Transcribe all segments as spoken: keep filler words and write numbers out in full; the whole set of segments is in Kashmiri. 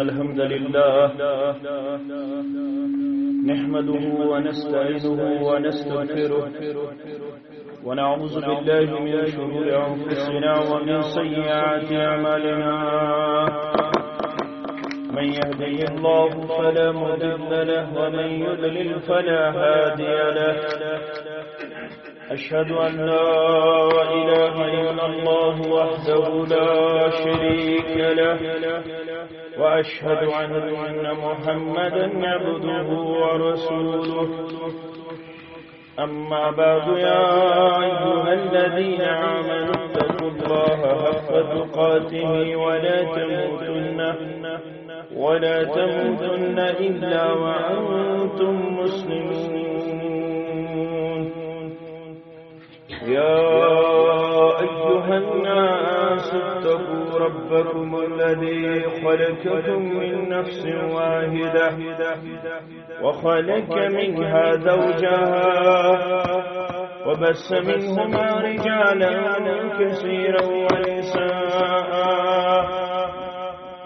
الحمد لله، نحمده ونستعينه ونستغفره، ونعوذ بالله من شرور أنفسنا ومن سيئات أعمالنا. من يهده الله فلا مضل له، ومن يضلل فلا هادي له. أشهد أن لا إله إلا الله وحده لا شريك له، وأشهد أن محمدا عبده ورسوله. أما بعد، يا أيها الذين آمنوا اتقوا الله حق تقاته ولا تموتن، ولا تموتن إلا وأنتم مسلمون. يا أيها الناس اتقوا ربكم الذي خلقكم من نفس واحدة، وخلق منها زوجها، وبث منهما رجالا كثيرا ونساء،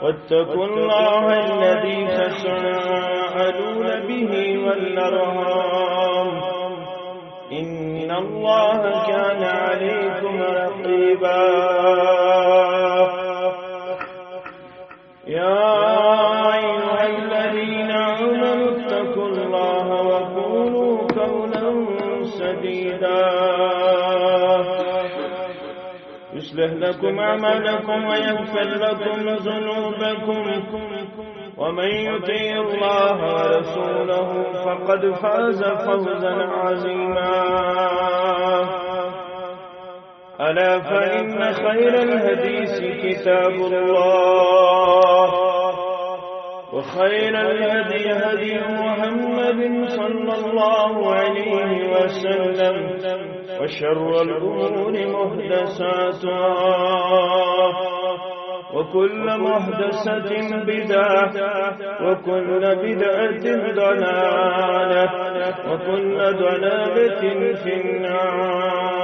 واتقوا الله الذي تساءلون به والأرحام، إن الله كان عليكم رقيبا. يا أيها الذين آمنوا اتقوا الله وقولوا قولا سديدا، يصلح لكم أعمالكم ويغفر لكم ذنوبكم، ومن يطع الله ورسوله فقد فاز فوزا عظيما. ألا فإن خير الحديث كتاب الله، وخير الهدي هدي محمد صلى الله عليه وسلم، وشر الأمور محدثاتها، وكل محدثة بدعة، وكل بدعة ضلالة، وكل ضلالة في النار.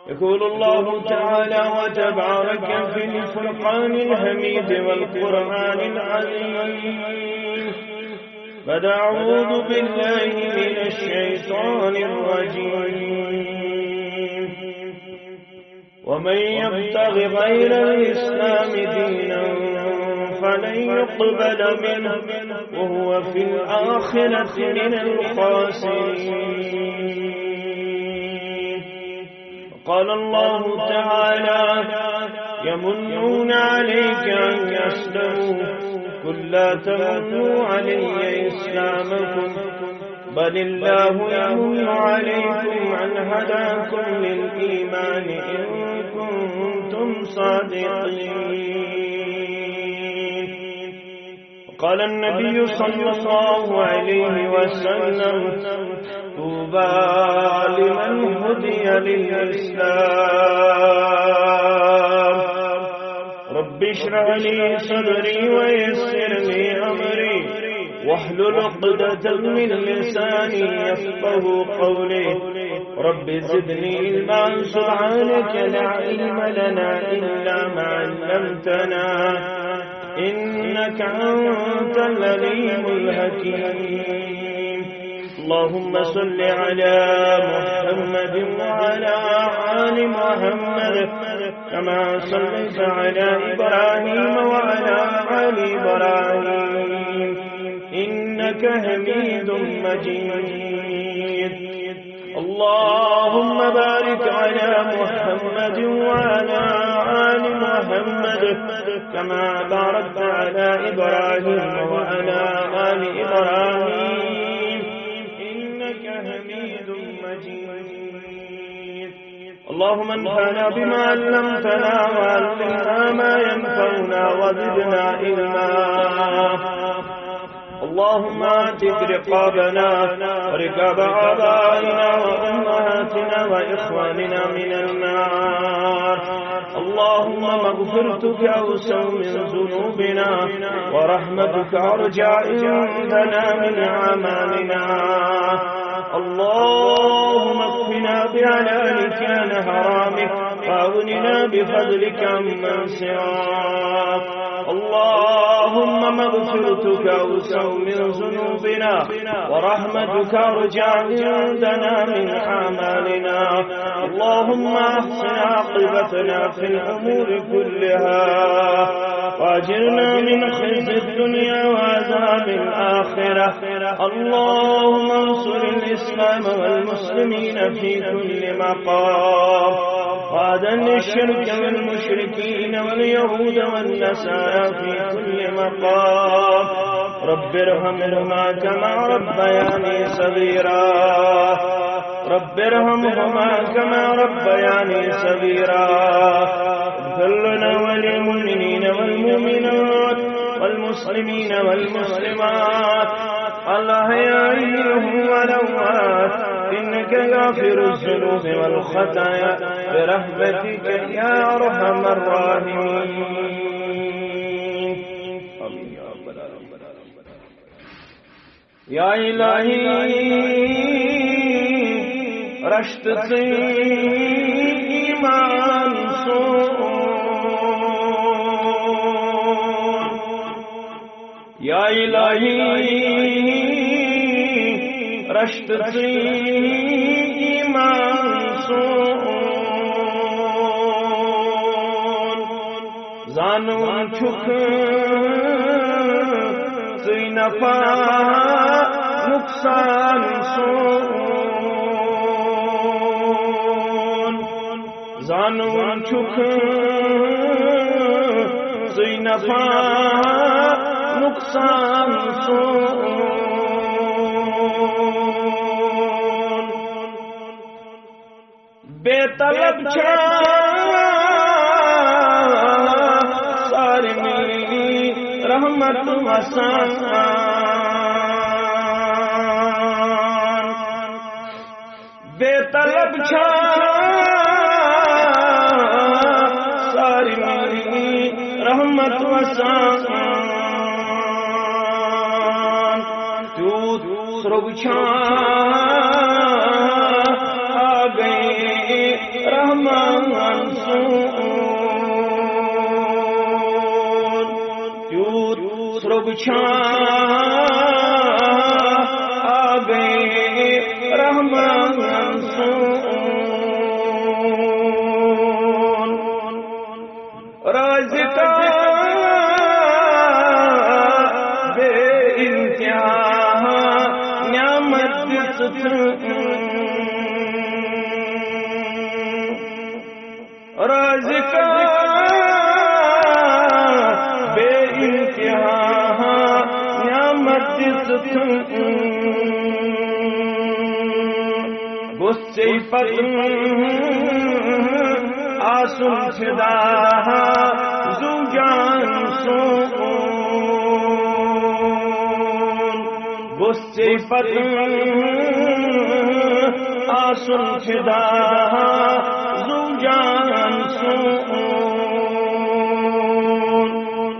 يقول الله تعالى وتبارك في الفرقان الحميد والقرآن العظيم: فأعوذ بالله من الشيطان الرجيم. ومن يبتغ غير الإسلام دينا فلن يقبل منه وهو في الآخرة من الخاسرين. قال الله تعالى: يمنون عليك أن أسلموا، قل لا تمنوا علي إسلامكم، بل الله يمن عليكم أن هداكم للإيمان إن كنتم صادقين. قال النبي صلى الله عليه وسلم: طوبى لمن هدي للإسلام. رب اشرح لي صدري ويسر لي أمري واحلل عقدة من لساني يفقه قولي. رب زدني علما، سبحانك لا علم لنا إلا ما علمتنا، إنك أنت العليم الحكيم. اللهم صل على محمد وعلى آل محمد كما صليت على إبراهيم وعلى آل إبراهيم إنك حميد مجيد. اللهم بارك على محمد وعلى آل محمد كما باركت على إبراهيم وعلى آل إبراهيم إنك حميد مجيد. اللهم انفعنا بما علمتنا وعلمنا ما ينفعنا وزدنا علما. اللهم اعتق رقابنا ورقاب آبائنا وأمهاتنا وإخواننا من النار. اللهم مغفرتك أوسع من ذنوبنا، ورحمتك أرجى عندنا من أعمالنا. اللهم اكفنا بحلالك عن حرامك، وأغننا بفضلك عمن سواك. اللهم مغفرتك أوسع من ذنوبنا، ورحمتك أرجى عندنا من أعمالنا. اللهم أحسن عاقبتنا في الأمور كلها، وأجرنا من خزي الدنيا وعذاب الآخرة. اللهم انصر الإسلام والمسلمين في كل مقام، وأذل الشرك والمشركين واليهود والنصارى في كل مقام. رب ارحمهما كما ربياني صغيرا. رب ارحمهما كما ربياني صغيرا. اغفر لنا وللمؤمنين والمؤمنات والمسلمين والمسلمات الأحياء منهم والأموات، إنك غافر الذنوب والخطايا برحمتك يا أرحم الراحمين. آمين يا رب العالمين. يا إلهي، رشت ژٕے ایمان سون۔ یا الہی، رشت ژٕے ایمان سون۔ زانون چھُکھ ژٕے نفع نقصان سون۔ زانون چھُکھ ژٕے نفع نقصان سون۔ بے طلب چھا سارنٕے رحمت وسان۔ بے طلب چھا سارنٕے رحمت وسان۔ تیوٗت سرٛوگ چھا آگے رحمان سون۔ تیوٗت سرٛوگ چھا آگے رحمان سون۔ رازقا بے انتہا نعمت دِژٕتھ۔ رازقا بے انتہا نعمت دِژٕتھ۔ گوٚژھ ژے پتہٕ آسُن فدا زُو جان سون۔ گوٚژھ ژے پتہٕ آسُن فدا زُو جان سون۔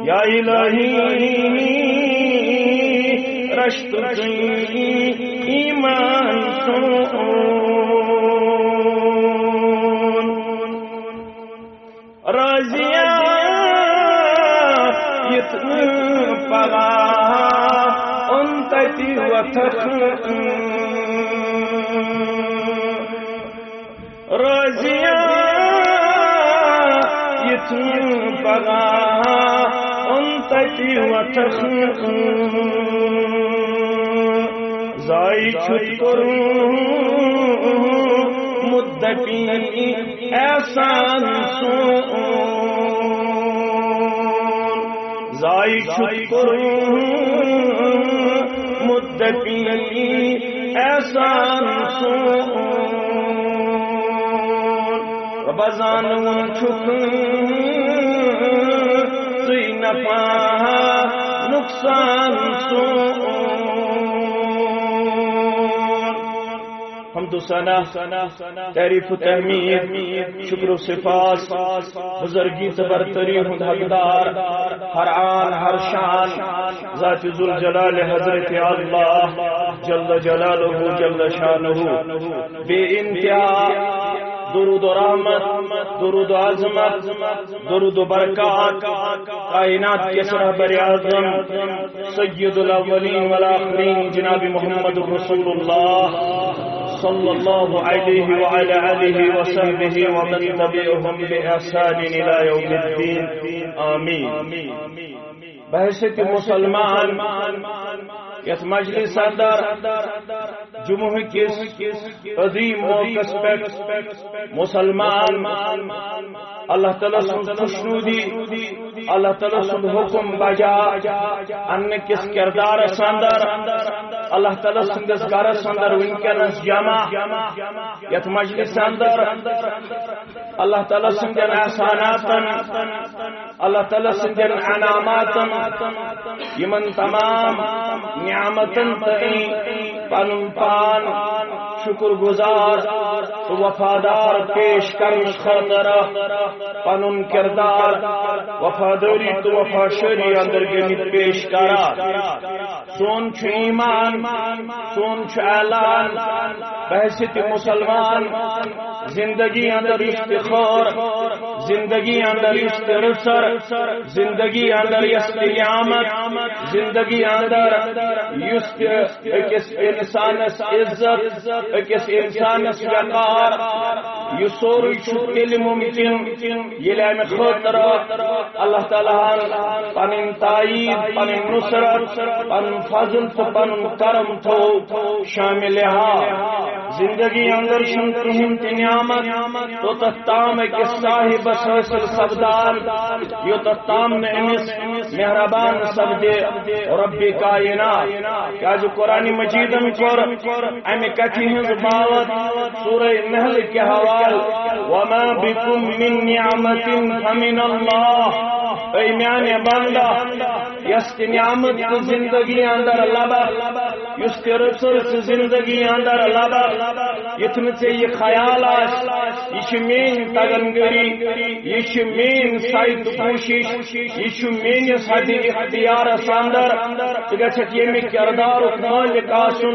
یا الہی، رشت ژٕے ایمان سون۔ رازیا یِتھ نہٕ پگاہ اوٚن تَتہِ وۄتھکھ۔ رازیا یِتھ نہٕ پگاہ اوٚن تَتہِ وۄتھکھ۔ زایہِ چھُتھ کوٚرمُت دَپی احسان سون۔ زایہِ چھُتھ کوٚرمُت دَپی احسان سون۔ رۄبا زانان چھُکھ ژٕے نفع نقصان سون۔ حمد و ثنا، تعریف و تحمید، شکر و سپاس، بزرگی تہٕ برتری ہُنٛد حقدار، ہر آن ہر شان، ذات ذوالجلال حضرت اللہ جل جلالہ جل شانہ، بے انتہا درود و رحمت، درود و عظمت، درود و برکات کائنات کِس رہبر اعظم سید الاولین والآخرین جناب محمد رسول اللہ صلی اللہ علیہ وعلی آلہ وصحبہ ومن تبعهم بإحسان إلى يوم الدين. آمین. بحیثیت مسلمان یتھ مجلس اندر جمعہ کس عظیم موقعس پہ مسلمان اللہ تعالیٰ سن خوشنودی، اللہ تعالیٰ سن حکم بجا انہ کس کردارس اندر، اللہ تعالیٰ سندس گرس اندر ونکس جمع یتھ مجلس اندر اللہ تعالیٰ سندین احساناتن، اللہ تعالیٰ سندین انعاماتن، یمن تمام نعمتن تئی پنن پان شکر گزار تہٕ وفادار پیش کرنہٕ خٲطرٕ پنن کردار وفاداری تہٕ وفاشٲری اندر گٔمٕتۍ پیش کران۔ سون چھُ ایمان، سون چھُ اعلان، بحیثیت مسلمان زندگی اندر یُس تہِ خٲر، زندگی اندر یُس تہِ رٕژر، زندگی اندر یۄس تہِ نعمت، زندگی اندر یُس تہِ أکِس انسانس عزت، أکِس انسانس وقار، یہِ سورُے چھُ تیٚلہِ ممکن ییٚلہِ امہِ خٲطرٕ اللہ تعالیٰ ہن پنٕنۍ تائید، پنٕنۍ نصرت، پنُن فضل تہٕ پنُن کرم تھوو شامل حال۔ زندگی اندر چھُنہٕ کٕہٕنۍ تہِ نعمت توٚتتھ تام أکِس صاحبس حٲصِل سپدان، یوٚتتھ تام نہٕ أمِس مہربان سپدِ رب کائنات۔ کیازِ قرآن مجیدن کوٚر امہِ کتھِ ہٕنٛز باوت سورہ نحل کہِ حوالہٕ، "وما بكم من نعمة فمن الله"۔ اے میانہِ بندہ، یۄس تہِ نعمت تہٕ زندگی اندر لبکھ، یُس تہِ رٕژر ژٕ زندگی اندر لبکھ، یُتھ نہٕ ژےٚ یہِ خیال آسہِ، یہِ چھِ میٲنۍ تگن گٔری، یہِ چھِ میٲنۍ سعی تہٕ کوٗشش، یہِ چھُ میٲنِس حدِ اختیارس اندر۔ ژٕ گژھکھ ییٚمہِ کردارُک مٲلِک آسُن،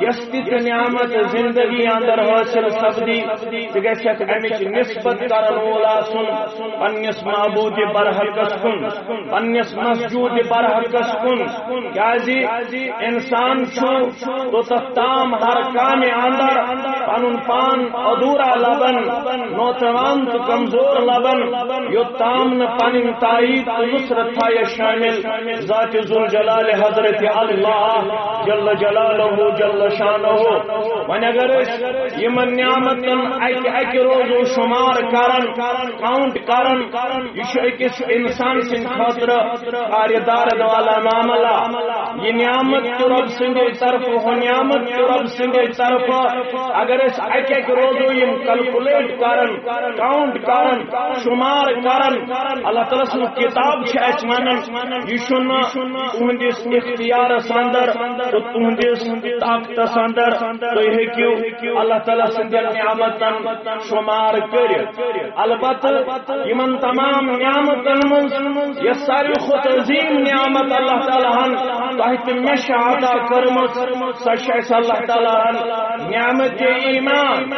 یۄس تہِ ژےٚ نعمت زندگی اندر حٲصِل سپدی، ژٕ گژھکھ امِچ نسبت کرن وول آسُن پننِس معبود برحقس کُن، پننِس مسجود برحقس کُن۔ کیازِ انسان چھُ توٚتتھ تام ہر کامہِ اندر پنُن پان ادھورا لبن، نوتوان تہٕ کمزور لبن، یوٚت تام نہٕ پنٕنۍ تائید تہٕ نصرت تھایس شامل ذات ذوالجلال حضرت اللہ جل جلالہ جل شانہ۔ وۄنۍ اگر أسۍ یِمن نعمتن اکہِ اکہِ روزو شمار کرن، کاؤنٹ کرن، یہِ چھُ أکِس انسان سٕنٛدِ خٲطرٕ خاردارد والا معاملہ۔ یہِ نعمت تہِ رب سٕنٛدے طرفہٕ، ہُہ نعمت تہِ رب سٕنٛدے طرفہٕ۔ اگر أسۍ اکہِ اکہِ روزو یِم کیلکولیٹ کرن، کاؤنٹ کرن، شمار کرن، اللہ تعالیٰ سٕنٛز کتاب چھِ اَسہِ ونان، یہِ چھُنہٕ تُہنٛدِس اختیارس اندر تہٕ تُہنٛدِس طاقتس اندر۔ تُہۍ ہیٚکِو اللہ تعالیٰ سٕنٛدٮ۪ن نعمتن شمار کٔرِتھ۔ البتہٕ یِمن تمام نعمتن منٛز یۄس ساروی کھۄتہٕ عظیٖم نعمت اللہ تعالیٰ ہن تۄہہِ تہٕ مےٚ چھِ عطا کٔرمٕژ، سۄ چھِ اَسہِ اللہ تعالیٰ ہن نعمت ایمان،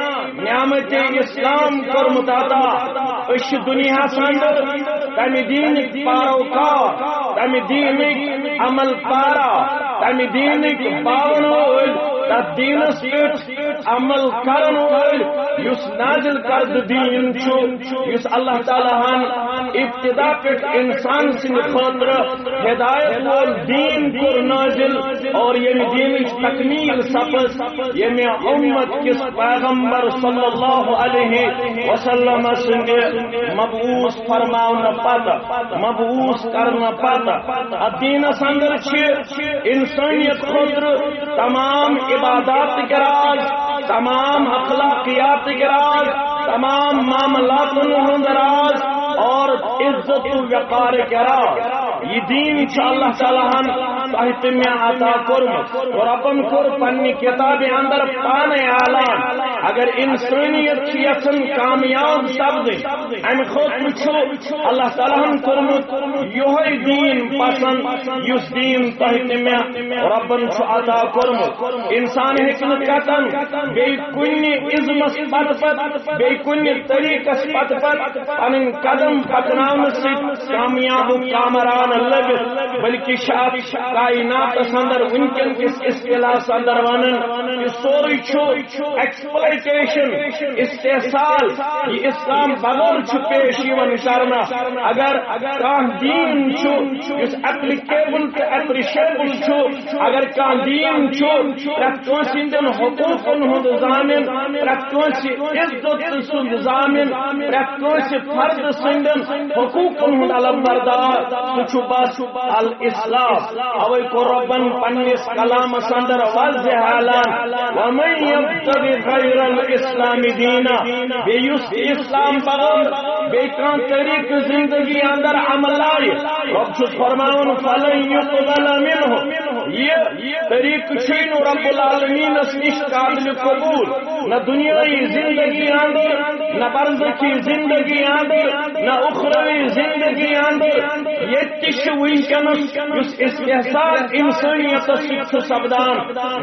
نعمت اسلام کٔرمٕژ عطا۔ أسۍ چھِ دُنیاہس اندر تمہِ دیٖنٕکۍ پیروکار، تمہِ دیٖنٕکۍ عمل پیرا، تمہِ دیٖنٕکۍ باون وٲلۍ، تتھ دیٖنس پٮ۪ٹھ عمل کرن وٲلۍ، یُس نازل کردٕ دیٖن چھُ، یُس اللہ تعالیٰ ہن ابتدا پٮ۪ٹھ انسان سٕنٛدِ خٲطرٕ ہدایت وول دیٖن کوٚر نازل، اور ییٚمہِ دیٖنٕچ تکمیٖل سپٕز ییٚمہِ امت کِس پیغمبر صلی اللہ علیہ وسلم سٕنٛدِ مبعوث فرماونہٕ پتہٕ، مبعوث کرنہٕ پتہٕ۔ اتھ دیٖنس اندر چھِ انسانیت خٲطرٕ تمام عبادات کے راز، تمام اخلاقیات کے راز، تمام معاملاتن ہُنٛد راز اور عزت و وقار کے راز۔ یہِ دیٖن چھُ اللہ تعالیٰ ہن تۄہہِ تہٕ مےٚ عطا کوٚرمُت۔ رۄبن کوٚر پننہِ کِتابہِ اندر پانے اعلان، اگر انسٲنیت چھِ یژھان کامیاب سپدٕنۍ، امہِ خٲطرٕ چھُ اللہ تعالیٰ ہن کوٚرمُت یِہوٚے دیٖن پسند، یُس دیٖن تۄہہِ تہٕ مےٚ رۄبن چھُ عطا کوٚرمُت۔ انسان ہیٚکہِ نہٕ قطعاً بیٚیہِ کُنہِ ازمس پتہٕ پتہٕ، بیٚیہِ کُنہِ طریٖقس پتہٕ پتہٕ پنٕنۍ قدم پکناونہٕ سۭتۍ کامیاب و کامران لٔبِتھ، بلکہِ چھِ اتھ کائناتس اندر وٕنکیٚن کِس اصطلاحس اندر ونان، یہِ سورُے چھُ ایکسپلائٹیشن، استحصال۔ یہِ اسلام بغٲر چھُ پیش یِوان کرنہٕ۔ اگر کانٛہہ دیٖن چھُ یُس ایپلیکیبل تہٕ اپریشیبل چھُ، اگر کانٛہہ دیٖن چھُ پرٛٮ۪تھ کٲنٛسہِ ہٕنٛدٮ۪ن حقوٗقن ہُنٛد ضامن، پرٛٮ۪تھ کٲنٛسہِ عزت سُنٛد ضامن، پرٛٮ۪تھ کٲنٛسہِ فرد سٕنٛدٮ۪ن حقوٗقن ہُنٛد علمبردار، سُہ چھُ بس الاسلام۔ اوے کوٚر رۄبن پننِس کلامس اندر واضح اعلان، "ومن یبتغ غیر الاسلام دینا"، بیٚیہِ یُس تہِ اسلام بغٲر بیٚیہِ کانٛہہ طریٖقہٕ زندگی اندر عمل آیہِ، رۄب چھُس فرماوان، "فلن یقبل منہ"، یہِ طریٖقہٕ چھُے نہٕ رب العالمینس نِش قابل قبول، نہ دُنیٲیی زندگی اندر، نہ برزخی زندگی اندر، نہ اخروی زندگی اندر۔ ییٚتہِ تہِ چھُ وٕنکیٚنس یُس استحصال انسٲنیتس سۭتۍ چھُ سپدان،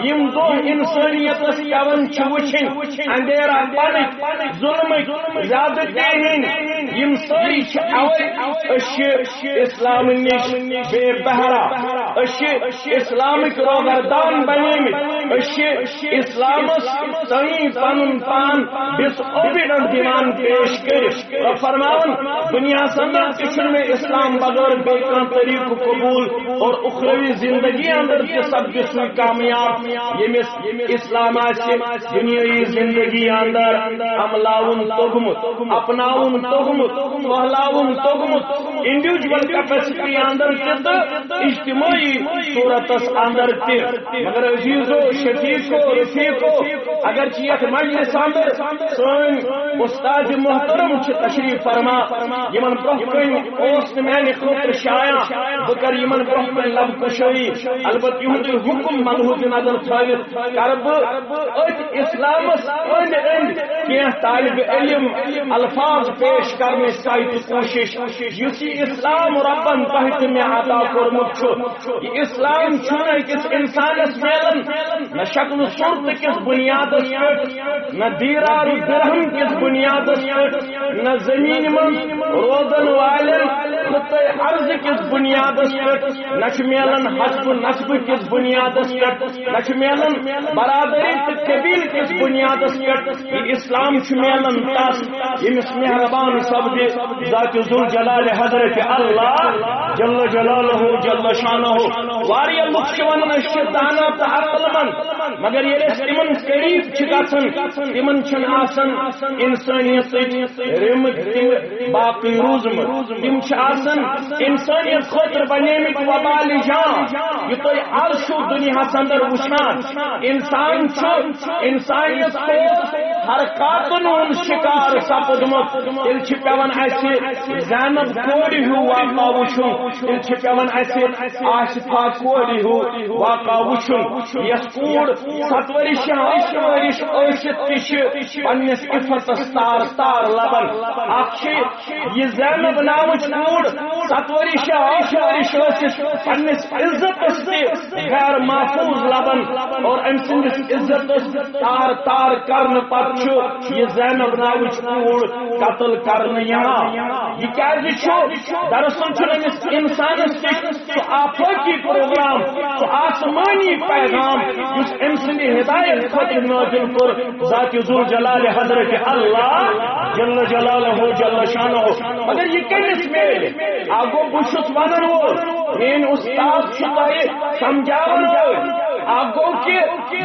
یِم دۄہ انسٲنیتس پٮ۪وان چھِ وٕچھِنۍ اندھیرا پنٕکۍ، ظلمٕکۍ، زیادٕ تہِ ہٕنٛدۍ، یِم سٲری چھِ اوے أسۍ چھِ اسلام نِش بے بہرا، أسۍ چھِ اسلامٕکۍ روگردان بنیمٕتۍ، أسۍ چھِ اسلامس تام پنُن پان ڈس اوبیڈنٹ دِوان پیش کٔرِتھ۔ رۄب فرماوان، دُنیاہس اندر تہِ چھُنہٕ مےٚ اسلام بغٲر بیٚیہِ کانٛہہ طریٖقہٕ قبول، اور اخروی زندگی اندر تہِ سپدِ سُے کامیاب، ییٚمِس اسلام آسہِ دُنیٲیی زندگی اندر عملاوُن توٚگمُت، اپناوُن توٚگمُت، پھٔہلاوُن توٚگمُت، انڈیویجول کیپیسٹی اندر تہِ تہٕ اجتماعی صورتس اندر تہِ۔ مگر عزیزو، شفیقو، رفیقو، اگرچہ یتھ مجلس اندر سٲنۍ استاد محترم چھِ تشریف فرما، یِمن برونٛہہ کنہِ اوس نہٕ میانہِ خٲطرٕ شایع بہٕ کرٕ یِمن برونٛہہ کنہِ لب کشٲیی۔ البتہ یِہُنٛدُے حکم ملحوظ نظر تھٲوِتھ کرٕ بہٕ أتھۍ اسلامس أنٛدۍ أنٛدۍ کینٛہہ طالب علم الفاظ پیش کرنٕچ سعی تہٕ کوٗشش۔ یُس یہِ اسلام رۄبن تۄہہِ تہٕ مےٚ عطا کوٚرمُت چھُ، یہِ اسلام چھُنہٕ أکِس انسانس میلان نہ شکل و صورت کِس بنیادس پٮ۪ٹھ، نہ دینار و درہم کِس بنیادس پٮ۪ٹھ، نہ زمین منٛز روزن والٮ۪ن خطے ارض کِس بنیادس پٮ۪ٹھ، نہ چھُ میلان حسب و نسب کِس بنیادس پٮ۪ٹھ، نہ چھُ میلان برادری تہٕ قبیلہٕ کِس بنیادس پٮ۪ٹھ۔ یہِ اسلام چھُ میلان تس، ییٚمِس مہربان سپدِ ذات ذوالجلال حضرت اللہ جل جلالہ جل شانہ۔ واریاہ لُکھ چھِ ونان، أسۍ چھِ دانا تہٕ عقل مند، مگر ییٚلہِ أسۍ تِمن قریب چھِ گژھان، تِمن چھِنہٕ آسان انسٲنیتٕچ رِمہٕ تہِ باقٕے روٗزمٕژ۔ تِم چھِ آسان انسٲنیت خٲطرٕ بنیمٕتۍ وبالِ جان۔ یہِ تُہۍ از چھِو دُنیاہس اندر وٕچھان، انسان چھُ انسانیت سٕنٛز حرکاتن ہُنٛد شکار سپُدمُت۔ تیٚلہِ چھِ پٮ۪وان اسہِ زینب کورِ ہیوٗ واقعہ وٕچھُن، تیٚلہِ چھِ پٮ۪وان اسہِ آصفہ کورِ ہیوٗ واقعہ وٕچھُن، یۄس کوٗر ستھ ؤرِش یا ٲٹھ ؤرِش ٲسِتھ تہِ چھِ پننِس عفتس تار تار لبان۔ اکھ چھِ یہِ زینب ناوٕچ کوٗر ستھ ؤرِش یا ٲٹھ ؤرِش ٲسِتھ پننِس عزتس تہِ غیر محفوظ لبان، اور أمۍ سٕنٛدِس عزتس تار تار کرنہٕ پتہٕ چھُ یہِ زینب ناوٕچ کوٗر قتل کرنہٕ یِوان۔ یہِ کیازِ چھُ؟ دراصل چھُ أمِس انسانس تہِ سُہ آفٲقی پروگرام، سُہ آسمٲنی پیغام، یُس أمۍ سٕنٛدِ ہدایت خٲطرٕ نٲزِل کوٚر ذات ذوالجلال حضرت اللہ جل جلالہ جل شانہ۔ مگر یہِ کٔمِس میلہِ؟ اکھ گوٚو، بہٕ چھُس ونان وول، میٲنۍ استاد چھُ تۄہہِ سمجھاوان وول۔ اکھ گوٚو کہِ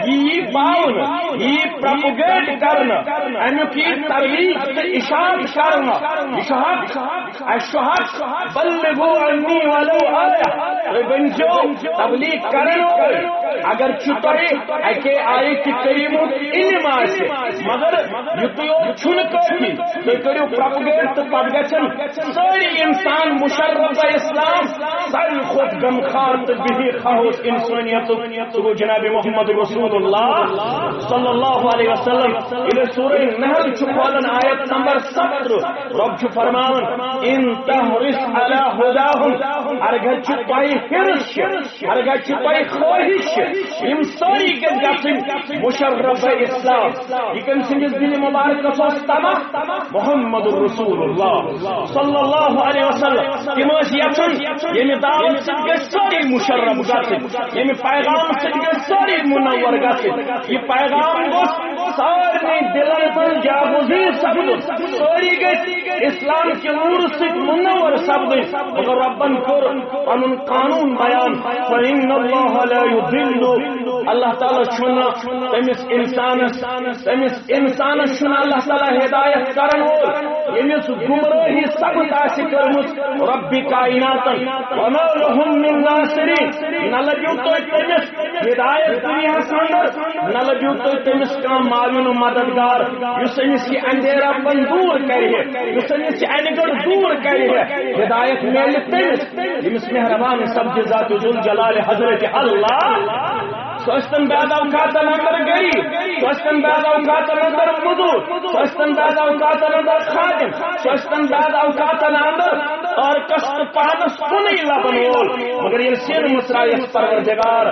یہِ یی باونہٕ، یہِ یی پروپگیٹ کرنہٕ، امیُک یی تبلیغ تہٕ اشاعت کرنہٕ۔ یہِ چھُ حق، اَسہِ چھُ حق، بلغوا عنی ولو آیہ۔ تُہۍ بٔنۍزیو تبلیغ کرن وٲلۍ۔ اگر چھُ تۄہہِ اَکے آیتِ کریٖمُک علم آسہِ، مگر یُتُے یوت چھُنہٕ کٲفی۔ تُہۍ کٔرِو پروپگیٹ تہٕ پتہٕ گژھن سٲری انسان مشرف اسلام ساروی کھۄتہٕ غمخار تہٕ بِہِتھ خواہ اوس انسٲنیتُک، سُہ گوٚو جناب محمد رسول اللہ صلی اللہ علیہ وسلم۔ ییٚلہِ سورہ نحل چھُ کھولان آیت نمبر ستترٕہ، رب چھُ فرماوان، "ان تحرص علی ہداہم"، ہرگاہ چھُ تۄہہِ حرص چھُ، ہرگاہ چھِ تۄہہِ خٲہِش چھِ، یِم سٲری گٔژھۍ گژھٕنۍ مشرف اسلام۔ یہِ کٔمۍ سٕنٛدِس دِلہِ مُبارکس اوس طمع؟ محمد رسول اللہ صلی اللہ علیہ وسلم۔ تِم ٲسۍ یژھان، ییٚمہِ دعوت سۭتۍ گٔژھۍ سٲری مشرف گژھٕنۍ، ییٚمہِ پیغام سۭتۍ گٔژھۍ سٲری منور گژھٕنۍ۔ یہِ پیغام گوٚژھ سارنٕے دِلن تہٕ جاگوزی سپدُن۔ سٲری گٔژھۍ اسلام کہِ نوٗرٕ سۭتۍ منور سپدٕنۍ۔ مگر رۄبن کوٚر پنُن قانون بیان، "فإن اللہ لا یضل"، اللہ تعالیٰ چھُنہٕ تٔمِس انسانس، تٔمِس انسانس چھُنہٕ اللہ تعالیٰ ہدایت کرن وول، ییٚمِس گمرٲہی سبت آسہِ کٔرمٕژ رب کائناتن۔ "وما لہم من ناصرین"، نہ لٔبِو تُہۍ تٔمِس ہدایت دُنیاہس اندر، نہ لٔبِو تُہۍ تٔمِس کانٛہہ معاون و مددگار، یُس أمِس یہِ اندھیرا پن دور کرِ ہے، یُس أمِس یہِ انہِ گٔٹ دور کرِ ہے۔ ہدایت میلہِ تٔمِس، ییٚمِس مہربان سپدِ ذات ذوالجلال حضرت اللہ۔ سُہ ٲسۍتن بعض اوقاتن اندر غریب، سُہ ٲسۍتن بعض اوقاتن اندر مزدور، سُہ ٲسۍتن بعض اوقاتن اندر خادم، سُہ ٲسۍتن بعض اوقاتن اندر اور کست پانس کُنُے لبن وول، مگر ییٚلہِ سیٖنہٕ مُژرایس پروردگار،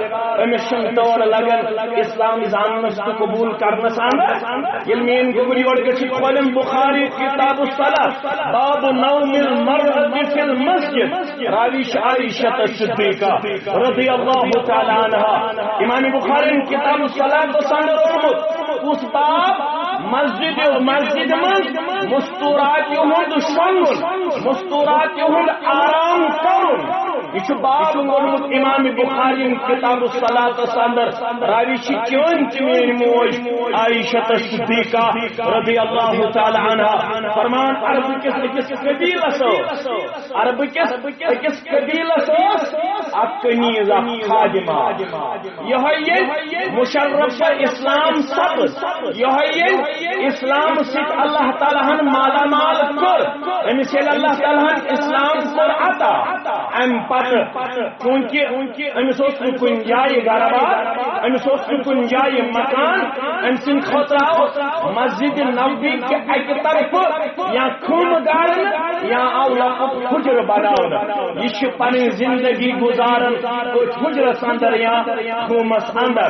أمِس چھُنہٕ تور لگان اسلام زاننس تہٕ قبول کرنس اندر۔ ییٚلہِ میٲنۍ گوٚبُر یورٕ گٔژھِتھ کھولن بخاری کتاب الصلاۃ، باب نوم المرأة فی المسجد، راوی چھِ عائشہ صدیقہ رضی اللہ تعالی عنہا۔ امام بخاری کتاب الصلاۃ اوس اندر اوٚنمُت، کُس باب؟ مسجد، مسجد منٛز مستورات ہُنٛد شۄنٛگُن، مستورات ہُنٛد آرام کرُن۔ یہِ چھُ باب ووٚنمُت امام بخاری کتاب الصلاۃ اندر۔ راوی چھِ چٲنۍ تہِ میٲنۍ موج عائشہ صدیقہ رضی اللہ تعالی عنہا۔ فرمان، عربہٕ کِس أکِس قبیلس ٲس، عربہٕ کِس أکِس قبیلس ٲس اکھ کنیز، اکھ خادمہ۔ یہے ییٚلہِ مشرف اسلام سپد، یہے ییٚلہِ اسلام سۭتۍ اللہ تعالیٰ ہن مالا مال کٔر، أمِس ییٚلہِ اللہ تعالیٰ ہن اسلام کوٚر عطا، امہِ پتہٕ چونکہ أمِس اوس نہٕ کُنہِ جایہِ گرٕ بار، أمِس اوس نہٕ کُنہِ جایہِ مکان، أمۍ سٕنٛدِ خٲطرٕ آو مسجد نبوی کہِ اکہِ طرفہٕ یا خُم گارنہٕ یا آو لۄکُٹ حُجرٕ بناونہٕ۔ یہِ چھِ پنٕنۍ زندگی گُزاران أتھۍ حُجرس اندر یا خُمس اندر۔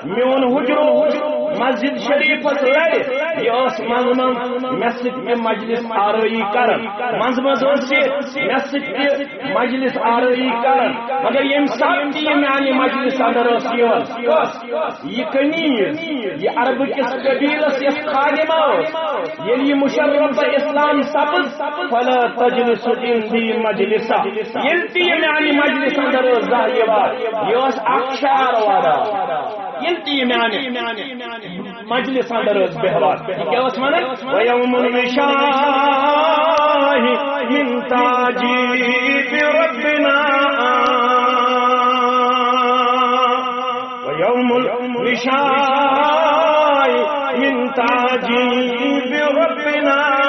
میون حُجرٕ اوس مسجد شریفس لرِ، یہِ ٲس منٛزٕ منٛزٕ مےٚ سۭتۍ تہِ مجلس آرٲیی کران، منٛزٕ منٛزٕ ٲس یہِ مےٚ سۭتۍ تہِ مجلس آرٲیی کران، مگر ییٚمہِ ساتہٕ تہِ یہِ میانہِ مجلس اندر ٲس یِوان، کۄس؟ یہِ کنیز، یہِ عربہٕ کِس قبیلس یۄس خادمہ ٲس، ییٚلہِ یہِ مشرف اسلام سپٕز، "فلا تجلس عندی مجلسا"، ییٚلہِ تہِ یہِ میانہِ مجلس اندر ٲس زانٛہہ یِوان، یہِ ٲس اکھ شعر وَنان۔ ییٚلہِ تہِ یہِ میانہِ مجلس اندر ٲس بیہوان۔ یہِ کیٛاہ ٲس ونان؟ "ویوم الوشاح من تعجیب ربنا، ویوم الوشاح من تعجیب ربنا"۔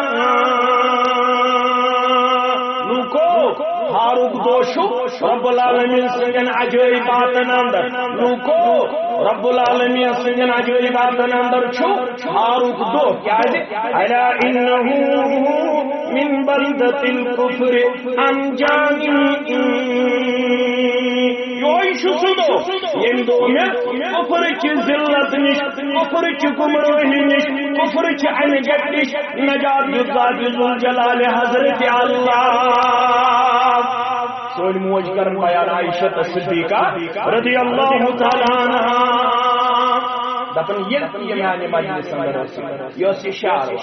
لوٗکو، ہارُک دۄہ چھُ رب العالمین سٕنٛدٮ۪ن عجٲیباتن اندر۔ لوٗکو، رب العالمین سٕنٛدٮ۪ن عجٲیباتن اندر چھُ ہارُک دۄہ۔ کیازِ؟ "الا انہ من بلدۃ الکفر انجانی"۔ یہوے چھُ سُہ دۄہ، ییٚمہِ دۄہ مےٚ کفر چہِ ذلت نِش، کفر چہِ گمراہی نِش، کفر چہِ انہِ گٹہِ نِش نجات دیُت ذات ذوالجلال حضرت اللہ۔ سٲنۍ موج کرن بیان عائشہ صدیقہ رضی اللہ تعالی عنہا۔ دپان، ییٚلہِ تہِ یہِ میانہِ مجلس اندر ٲس، یہِ ٲس یہِ شعر۔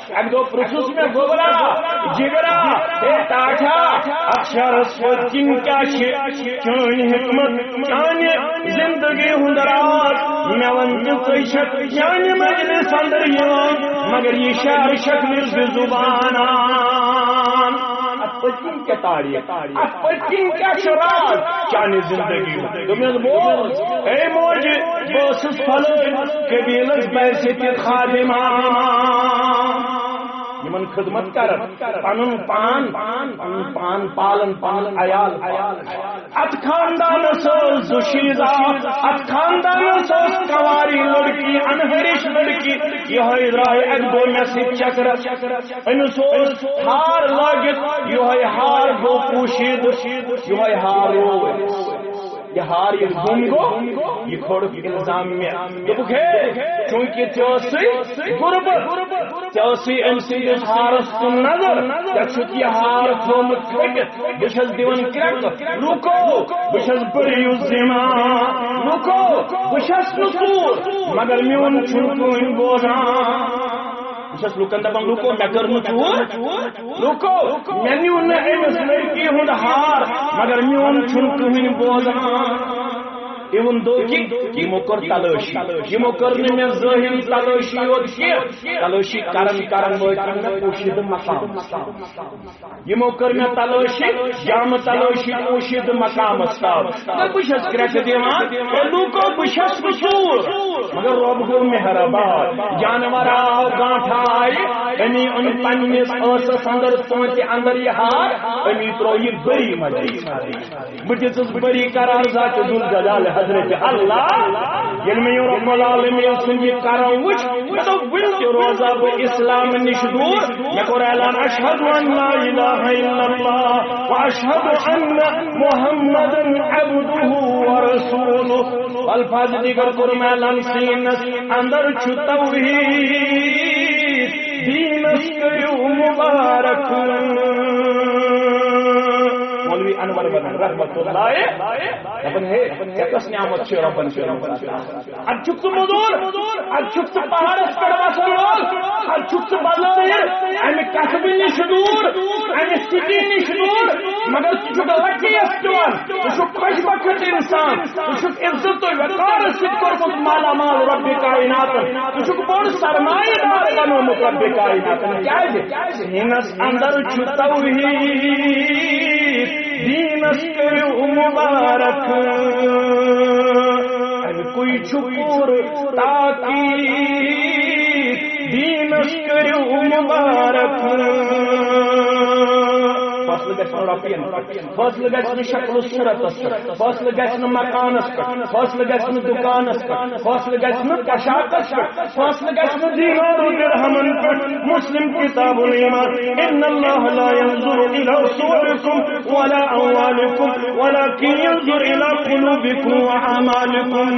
اکہِ دۄہ پرژھُس مےٚ، گوٚبرا، جگرا، ہے ٹاٹھا، اتھ شعرس پٔتۍ کِنۍ کیٛاہ چھِ چٲنۍ حکمت؟ چانہِ زندگی ہُنٛد راز، مےٚ وَن تہٕ ژٕے چھَکھ میانہِ مجلس اندر یِوان، مگر یہِ شعر چھَکھ نہٕ زِ زُبانان۔ اتھ پٔتۍ کِنۍ کیٛاہ تاریخ؟ اتھ پٔتۍ کِنۍ کیٛاہ چھُ راز چانہِ زندگی ہُنٛد؟ دوٚپمَس، بوز، اے موجہِ، بہٕ ٲسٕس فلٲنۍ قبیلس بحیثیت خادمہ۔ تِمن خدمت کران، پنُن پان، پنُن پان پالان، پنُن عیال پالان۔ اتھ خاندانس ٲس زُشیٖزا، اتھ خاندانس ٲس کواری لڑکی، انہرِش لڑکی، یہے درٛاے اکہِ دۄہ مےٚ سۭتۍ چکرس۔ أمِس اوس ہار لٲگِتھ، یہے ہار گوٚو پوشیٖدٕ، یہے ہار روو أمِس۔ یہِ ہار ییٚلہِ گُم گوٚو، یہِ کھولُکھ الزام مےٚ۔ دوٚپُکھ، ہے، چوٗنٛکہِ ژےٚ ٲسٕے غُربت، ژےٚ ٲسٕے أمۍ سٕنٛدِس ہارس کُن نظر، ژےٚ چھُتھ یہِ ہار تھوٚومُت کھٔٹِتھ۔ بہٕ چھَس دِوان کرٛٮ۪کہٕ، لوٗکو، بہٕ چھَس بٔریٖ الذمہ، لوٗکو، بہٕ چھَس نہٕ ژوٗر، مگر میون چھُنہٕ کٕہٕنۍ بوزان۔ بہٕ چھَس لوٗکن دَپان، لوٗکو، مےٚ کٔر نہٕ ژوٗر، لوٗکو، مےٚ نیوٗ نہٕ أمِس لڑکی ہُنٛد ہار، مگر میون چھُنہٕ کٕہٕنۍ بوزان۔ Even though کہِ یِمو کٔر تلٲشی، یِمو کٔر نہٕ مےٚ ظٲہری تلٲشی یوت کینٛہہ، تلٲشی کران کران وٲتۍ مےٚ پوشیٖدٕ مقامس۔ یِمو کٔر مےٚ تلٲشی، جامہٕ تلٲشی پوشیٖدٕ مقامس تام۔ تہٕ بہٕ چھَس کرٛٮ۪کہٕ دِوان، اے لوٗکو، بہٕ چھَس نہٕ ژوٗر، مگر رۄب گوٚو مہربان۔ جانور آو، گانٹھ آیہِ، أمی اوٚن پننِس ٲسس اندر، سونٛچہِ اندر یہِ ہار، أمی ترٛوو یہِ بٔری منٛز۔ بہٕ دِژٕس بٔری قرار ذات ذوالجلال حضرت اللہ۔ ییٚلہِ مےٚ یہِ رب العالمین سُنٛد یہِ کرم وُچھ، مےٚ دوٚپ، وُنہِ تہِ روزا بہٕ اسلام نِش دوٗر۔ مےٚ کوٚر اعلان، اشہد ان لا الہ الا اللہ و اشہد ان محمدا عبدہ و رسولہ۔ الفاظ دیگر کوٚرُم اعلان، سیٖنس اندر چھُ توحید، دیٖنس کٔرِو مبارک۔ مولوی انور ونان رحمت اللہ، دپان، ہے، ژےٚ کۄس نعمت چھِ رۄبن کٔرمٕژ عطا؟ اتھ چھُکھ ژٕ موٚزوٗر، اتھ چھُکھ ژٕ پہاڑس پٮ۪ٹھ وسن وول، اتھ چھُکھ ژٕ بظٲہر امہِ کسبہٕ نِش دوٗر، امہِ سٹی نِش دوٗر، مگر ژٕ چھُکھ لکی یس دِوان، ژٕ چھُکھ خۄش بخت انسان، ژٕ چھُکھ عزت و وقار سۭتۍ کوٚرمُت مالا مال رب کائناتن، ژٕ چھُکھ بوٚڑ سرمایہ دار بنومُت رب کائناتن۔ کیازِ؟ سیٖنس اندر چھُ توحید، دیٖنس کٔرِو مبارک۔ اَمہِ کُے چھُ پوٗرٕ تاکید، دیٖنس کٔرِو مبارک۔ فٲصلہٕ گژھِ نہٕ رۄپین پٮ۪ٹھ، فٲصلہٕ گژھِ نہٕ شکل و صورتس پٮ۪ٹھ، فٲصلہٕ گژھِ نہٕ مکانس پٮ۪ٹھ، فٲصلہٕ گژھِ نہٕ دُکانس پٮ۪ٹھ، فٲصلہٕ گژھِ نہٕ پوشاکس پٮ۪ٹھ، فٲصلہٕ گژھِ نہٕ دینار و درہمن پٮ۪ٹھ۔ مسلم کتاب الایمان، ان اللہ لا ينظر الى صورکم ولا اموالکم ولكن ينظر الى قلوبکم واعمالکم۔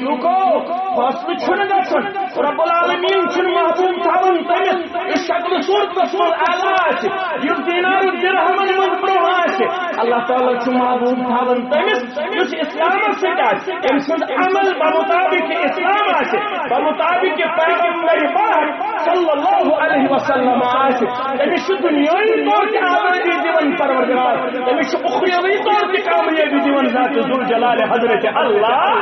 لوٗکو، فٲصلہٕ چھُنہٕ گژھان، رب العالمین چھُنہٕ محبوب تھاوان تٔمِس یُس شکل صورتس منٛز اعلیٰ آسہِ، یُس دینار و درہمن منٛز برونٛہہ آسہِ۔ اللہ تعالیٰ چھُ محبوب تھاوان تٔمِس یُس اسلامس سۭتۍ آسہِ، تٔمۍ سُنٛد عمل بمطابق اسلام آسہِ، بمطابق پیغمبر پاک صلی اللہ علیہ وسلم آسہِ۔ تٔمِس چھُ دُنیٲوی طور تہِ آزٲدی دِوان پروردگار، تٔمِس چھُ اُخروی طور تہِ کامیٲبی دِوان ذات ذوالجلال حضرت اللہ۔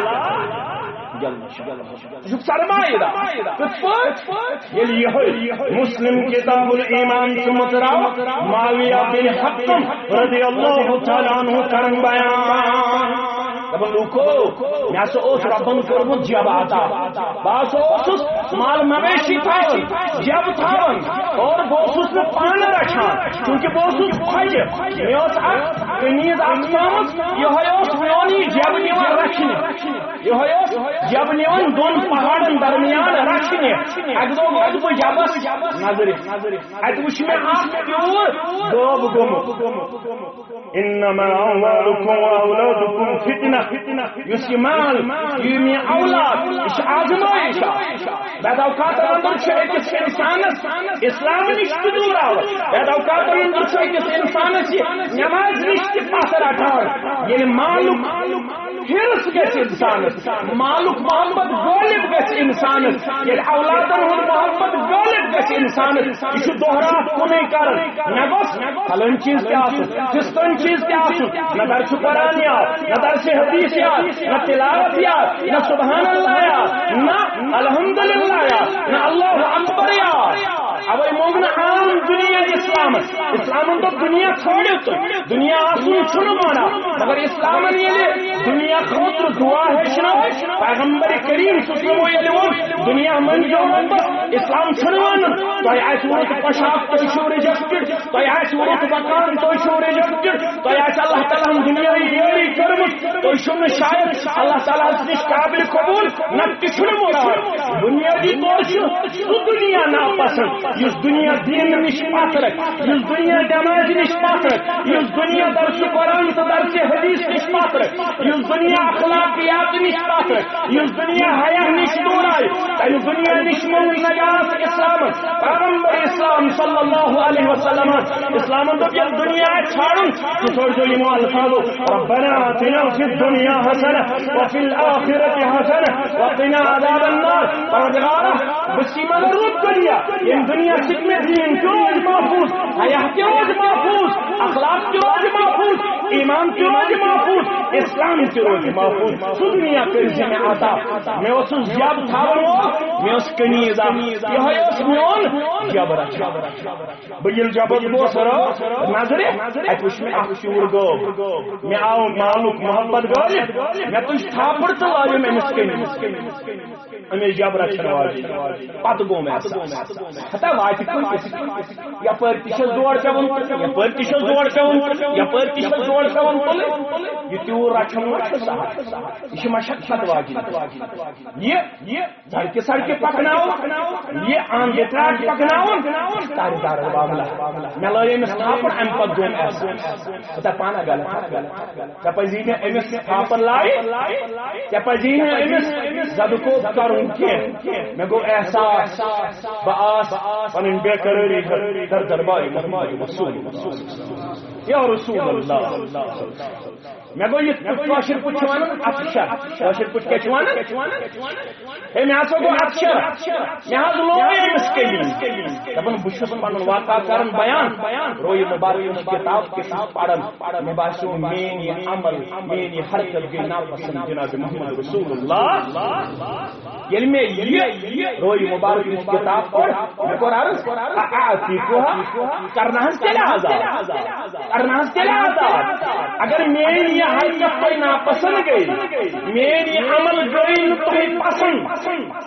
جل شانہ۔ یہِ چھُ سرمایہ دار۔ کِتھ پٲٹھۍ؟ ییٚلہِ یِہوٚے مسلم کتاب الایمان چھُ مُتراو، معاویہ بن حکم رضی اللہ تعالیٰ عنہ کرن بیان۔ دپان، لوٗکو، مےٚ ہسا اوس رۄبن کوٚرمُت جیب عطا۔ بہٕ ہسا اوسُس مال مویشی تھاوان، جیب تھاوان، اور بہٕ اوسُس نہٕ پانہٕ رچھان، چونکہ بہٕ اوسُس خۄجہِ۔ مےٚ ٲس اکھ قمیٖض اکھ تھٲومٕژ، یِہوٚے اوس میون یہِ جیب نِوان رچھنہِ۔ یِہوٚے اوس جیب نِوان دۄن پہاڑن درمیان رچھنہِ۔ اکہِ دۄہ ووت بہٕ جیبس نظرِ۔ اتہِ وُچھ مےٚ اکھ پیوٗر غٲب گوٚمُت۔ انما اموالکم واولادکم فتنہ۔ یُس یہِ مال، یہِ میٲنۍ اولاد، یہِ چھِ آزمٲیش اکھ۔ بعض اوقاتن اندر چھُ أکِس انسانس اسلام نِش تہِ دوٗر آوان۔ بعض اوقاتن اندر چھُ أکِس انسانس یہِ نماز نِش تہِ پتھ رٹان۔ ییٚلہِ مالُک حرص گژھِ انسانس، مالُک محبت غٲلب گژھِ انسانس، ییٚلہِ اولادن ہُنٛد محبت غٲلب گژھِ انسانس، یہِ چھُ دۄہ راتھ کُنُے کران۔ مےٚ گوٚژھ فلٲنۍ چیٖز تہِ آسُن، فستٲنۍ چیٖز تہِ آسُن۔ نہ درسِ قرآن یاد، نہ درسِ حدیث یاد، نہ تلاوت یاد، نہ سبحان اللہ یاد، نہ الحمدللہ یاد، نہ اللہ اکبر یاد۔ اوے مونگ نہٕ عام دُنیا اسلامس۔ اسلامن دوٚپ، دُنیا ژھٲنٛڈِو تُہۍ، دُنیا آسُن چھُنہٕ مانان۔ مگر اسلامن ییٚلہِ دُنیا خٲطرٕ دُعا ہیٚچھنٲو، پیغمبر کریم صلی اللہ علیہ وسلم ییٚلہِ ووٚن، دُنیا مٲنۍزیو نہٕ بس، اسلام چھُنہٕ مانان۔ تۄہہِ آسہِ ووٚنمُت پۄشاک، تُہۍ چھِو rejected۔ تۄہہِ آسہِ ووٚنمُت مکان، تُہۍ چھِو rejected۔ تۄہہِ آسہِ اللہ تعالیٰ ہن دُنیاہٕچ یٲری کٔرمٕژ، تُہۍ چھِو نہٕ شاید اللہ تعالیٰ ہس نِش قابل قبول، نہ تہِ چھُنہٕ مراد۔ بُنیٲدی طور چھُ سُہ دُنیا ناپسند، یُس دُنیا دین نِش پتھ رٹہِ، یُس دُنیا نمازِ نِش پتھ رٹہِ، یُس دُنیا درس قرآن تہٕ درس حدیث نِش پتھ رٹہِ، یُس دُنیا اخلاقیات نِش پتھ رٹہِ، یُس دُنیا حیا نِش دوٗر آیہِ، تَمہِ دُنیا نِش مونگ نجات اسلامن۔ پیغمبر اسلام صلی اللہ علیہ وسلم، اسلامن دوٚپ، ییٚلہِ دُنیا آسہِ ژھانٛڈُن، ژٕ ژھٲنٛڈزیو یِمو الفاظو، ربنا آتنا فی الدنیا حسنہ وفی الآخرۃ حسنہ وقنا عذاب النار۔ پروردگارا، بہٕ چھُس یِمن رُت دُنیا، ییٚمہِ دُنیا سۭتۍ مےٚ دین تہِ روزِ محفوظ، حیا تہِ روزِ محفوظ، اخلاق تہِ روزِ محفوظ، ایمان تہِ روزِ محفوظ، اسلام تہِ روزِ محفوظ۔ سُہ دُنیا کٔرۍ زِ مےٚ عطا۔ مےٚ اوس سُہ زیب تھاوان وول، مےٚ اوس کنیز اکھ۔ یِہوٚے اوس میون جبر۔ بہٕ ییٚلہِ جبس گوس رٲو نظرِ، اَتہِ وٕچھ مےٚ اکھ پیوٗر گٲو۔ مےٚ آو مالُک محبت غٲلب، مےٚ تُج تھاپڑ تہٕ لٲیِم أمِس کنیز۔ أمِس جبرا چھَنہٕ واجہِ۔ پتہٕ گوٚو مےٚ احساس۔ ہتا واتہِ کُنہِ، یپٲرۍ تہِ چھَس زور پٮ۪وان تُلٕنۍ، یپٲرۍ تہِ چھَس زور پٮ۪وان تُلٕنۍ، یپٲرۍ تہِ چھَس زور پٮ۪وان تُلٕنۍ۔ یہِ تیوٗر رچھُن ما چھُ سہل؟ یہِ چھِ مشقت واجِنۍ۔ یہِ، یہِ سڑکہِ سڑکہِ پکناوُن، یہِ آن دِتراٹ پکناوُن، تارِ دارن معاملہ۔ مےٚ لٲج أمِس تھپڑ، اَمہِ پتہٕ گوٚو مےٚ احساس۔ ہتا پانہ غلط۔ ژےٚ پزی نہٕ أمِس تھاپر لایہِ، ژےٚ پزی نہٕ أمِس زدٕ کوپ کرُن کینٛہہ۔ مےٚ گوٚو احساس، بہٕ آس پنٕنۍ بے قرٲری در دربارِ محمد رسول۔ یا رسول اللہ۔ مےٚ گوٚو یہِ کٲشِر پٲٹھۍ چھِ وَنان اَتھٕ شَر۔ کٲشِر پٲٹھۍ کیٛاہ چھِ وَنان؟ ہے، مےٚ ہسا گوٚو اَتھٕ شَر۔ مےٚ حظ لوے أمِس کٔلی۔ دَپان، بہٕ چھُس پَنُن واقعہ کران بیان۔ رویہِ مُبارک یُس کِتاب کِس پَران۔ مےٚ باسیو، میٛٲنۍ یہِ عمل، میٛٲنۍ یہِ حرکت گٔے ناپسنٛد جناب محمد رسول اللہ۔ ییٚلہِ مےٚ یہِ رویہِ مُبارک یُس کِتاب پٔر، مےٚ کوٚر عرض، اَعطیکُہا، کرنہٕ حظ تیٚلہِ آزاد۔ کرنہٕ حظ تیٚلہِ آزاد۔ اگر میٛٲنۍ یہِ حرکت تۄہہِ ناپسنٛد گٔے، میٛٲنۍ یہِ عمل گٔے نہٕ تۄہہِ پسنٛد،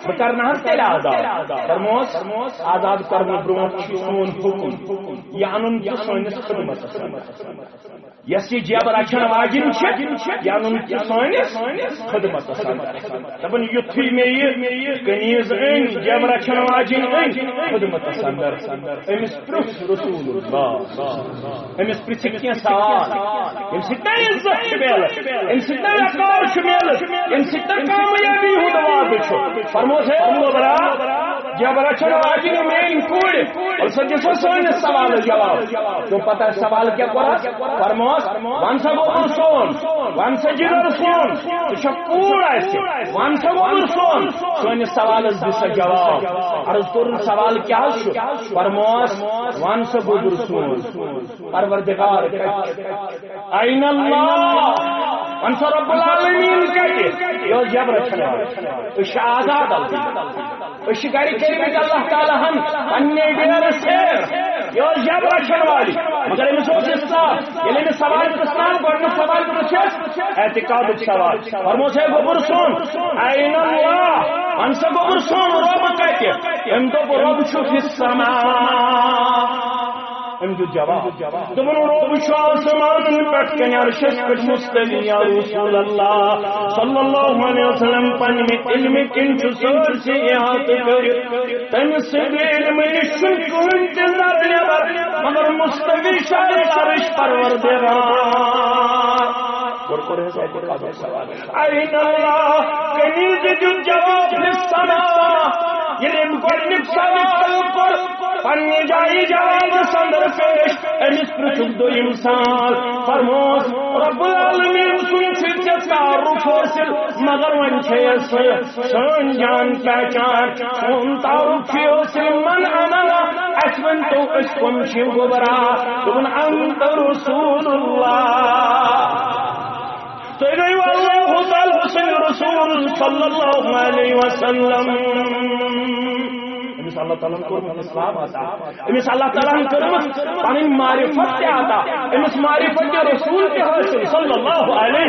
بہٕ کرنہٕ حظ تیٚلہِ آزاد۔ فرموس، آزاد کرنہٕ برونٛٹھ چھُ سون حُکُم، یہِ اَنُن چھُ سٲنِس خدمتس منٛز۔ یۄس یہِ جیب رچھن واجِنۍ چھِ، یہِ اَنُن چھُ سٲنِس خدمتس اندر۔ دَپان، یُتھُے مےٚ یہِ کنیز أنۍ، جیب رچھن واجِنۍ أنۍ خدمتس اندر، أمِس پرٛژھ رسول اللہ۔ أمِس پرٛژھِ کینٛہہ سوال، ییٚمہِ سۭتۍ نہٕ عزت چھُ میلان، ییٚمہِ سۭتۍ نہٕ وقار چھُ میلان، ییٚمہِ سۭتۍ نہٕ کامیٲبی ہُنٛد وعدٕ چھُ۔ فرموس، ہے گوٚبرا، جیب رچھن واجِنۍ میٛٲنۍ کوٗر، أمِس دِژ سٲنِس سوالس جواب۔ تہٕ پتہ سوال کیٛاہ کوٚرُس؟ فرموس، وَن سا گوٚبُر سون، وَن سا جِگر سون، ژٕ چھَکھ کوٗر اَسہِ، وَن سا گوٚبُر سون، سٲنِس سوالس دِ سا جواب۔ عرض کوٚرُن، سوال کیٛاہ حظ چھُ؟ فرموس، وَن سا گوٚبُر سون، پروردگار کتہِ؟ اَین اللہ؟ وَن سا رب العالمین کتہِ؟ یہِ اوس جبر چھلان۔ أسۍ چھِ آزاد البتہ۔ أسۍ چھِ گرِ کٔرمٕتۍ اللہ تعالیٰ ہن پننہِ ڈیرٕ سیر۔ یہِ اوس جبر چھلوان۔ مگر أمِس اوس اصلاح۔ ییٚلہِ أمِس سوال پرٛژھناو، گۄڈٕنیُک سوال پرٛژھٮ۪س اعتقادُک سوال۔ فرموس، ہے گوٚبُر سون، اَین اللہ؟ وَن سا گوٚبُر سون، رۄب کتہِ؟ أمۍ دوٚپ، رۄب چھُ فی السماء۔ أمۍ دیُت جواب۔ دوٚپُن، رۄب چھُ آسمانن پٮ۪ٹھ کنہِ عرشس پٮ۪ٹھ مستوی یا رسول اللہ صلی اللہ علیہ وسلم۔ پننہِ علمہٕ کِنۍ چھُ سٲرسٕے احاطہٕ کٔرِتھ۔ تٔمۍ سٕنٛدِ علمہٕ نِش چھُنہٕ کٕہٕنۍ تہِ ذرٕ نٮ۪بر، مگر مستوی چھُ عرش پروردگار۔ گۄڈٕ کوٚر اَسہِ اعتقادُک سوال۔ اَین اللہ؟ کنیزِ دیُت جواب، فی السماء۔ ییٚلہِ أمۍ گۄڈٕنیُک سوال کوٚر، پننہِ جایہِ جوابس اندر پیش، أمِس پرٛژھُکھ دوٚیِم سوال، فرموس، رب العالمین سُنٛد چھُ ژےٚ تعارُف حٲصِل، مگر وۄنۍ چھے اَسہِ سٲنۍ جان پہچان، سون تعارُف چھُ حٲصِل، من انا؟ اَسہِ ؤنۍ تو، أسۍ کٕم چھِ؟ گوٚبرا، دوٚپُن، انت رسول اللہ۔ تُہۍ گٔیِو اللہ تعالیٰ سٕنٛدۍ رسول صلی اللہ علیہ وسلم۔ أمِس اللہ تعالیٰ ہن کوٚرمُت اسلام عطا، أمِس اللہ تعالیٰ ہن کٔرمٕژ پنٕنۍ معرفت تہِ عطا، أمِس معرفت رسول تہِ حٲصِل صلی اللہ علیہ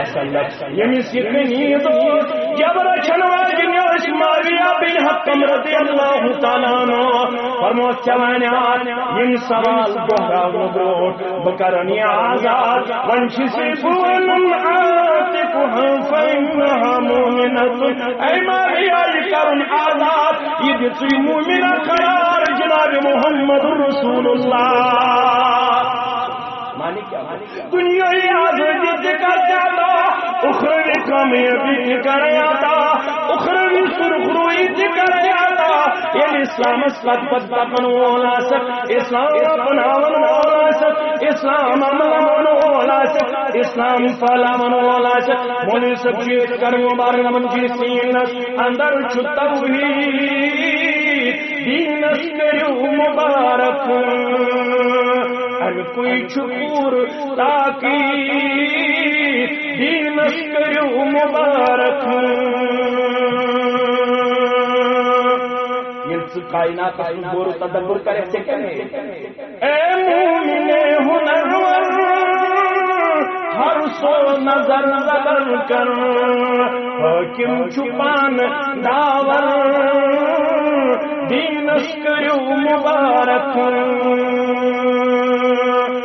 وسلم۔ ییٚمِس یہِ کنیز اوس، جبر چھنہٕ واجنہِ ٲس معاویہ بن حکم رضی اللہ تعالیٰ عنہ۔ فرموس، ژےٚ وَنیٛاتھ یِم سوال دۄہراونہٕ برونٛٹھ، بہٕ کرن یہِ آزاد۔ وۄنۍ چھِ صرف وَنُن، عاتقها فإنها مؤمنة۔ اے معاویہ، یہِ کرُن آزاد، یہِ دِژٕے مومنہ قرار جناب محمد رسول اللہ۔ معنی کیا؟ دنیاوی آزادی تہِ کر ژےٚ عطا، اخروی کامیابی تہِ کر عطا، اخروی سرخرویی تہِ کر عطا۔ ییٚلہِ اسلامس پتہٕ پتہٕ پکن وول آسکھ، اسلام اپناون وول آسکھ، اسلام عملاون وول آسکھ، اسلام پھہلاون وول آسکھ، مولوی صٲب چھُ ییٚتہِ کرن مبارک، یِمن چھُ سیٖنس اندر چھُ توحید دینس کٔرِو مبارک، اَمہِ کُے چھُ پوٗرٕ تاکید دینس کٔرِو مبارک۔ ییٚلہِ ژٕ کائناتس منٛز غور و تدبر کرکھ، ژےٚ کیٛاہ نیرِ؟ اے مومن ہنرور، ہر سو نظر زبر کر، حاکم چھُ پانہٕ داور، دینس کٔرِو مبارک۔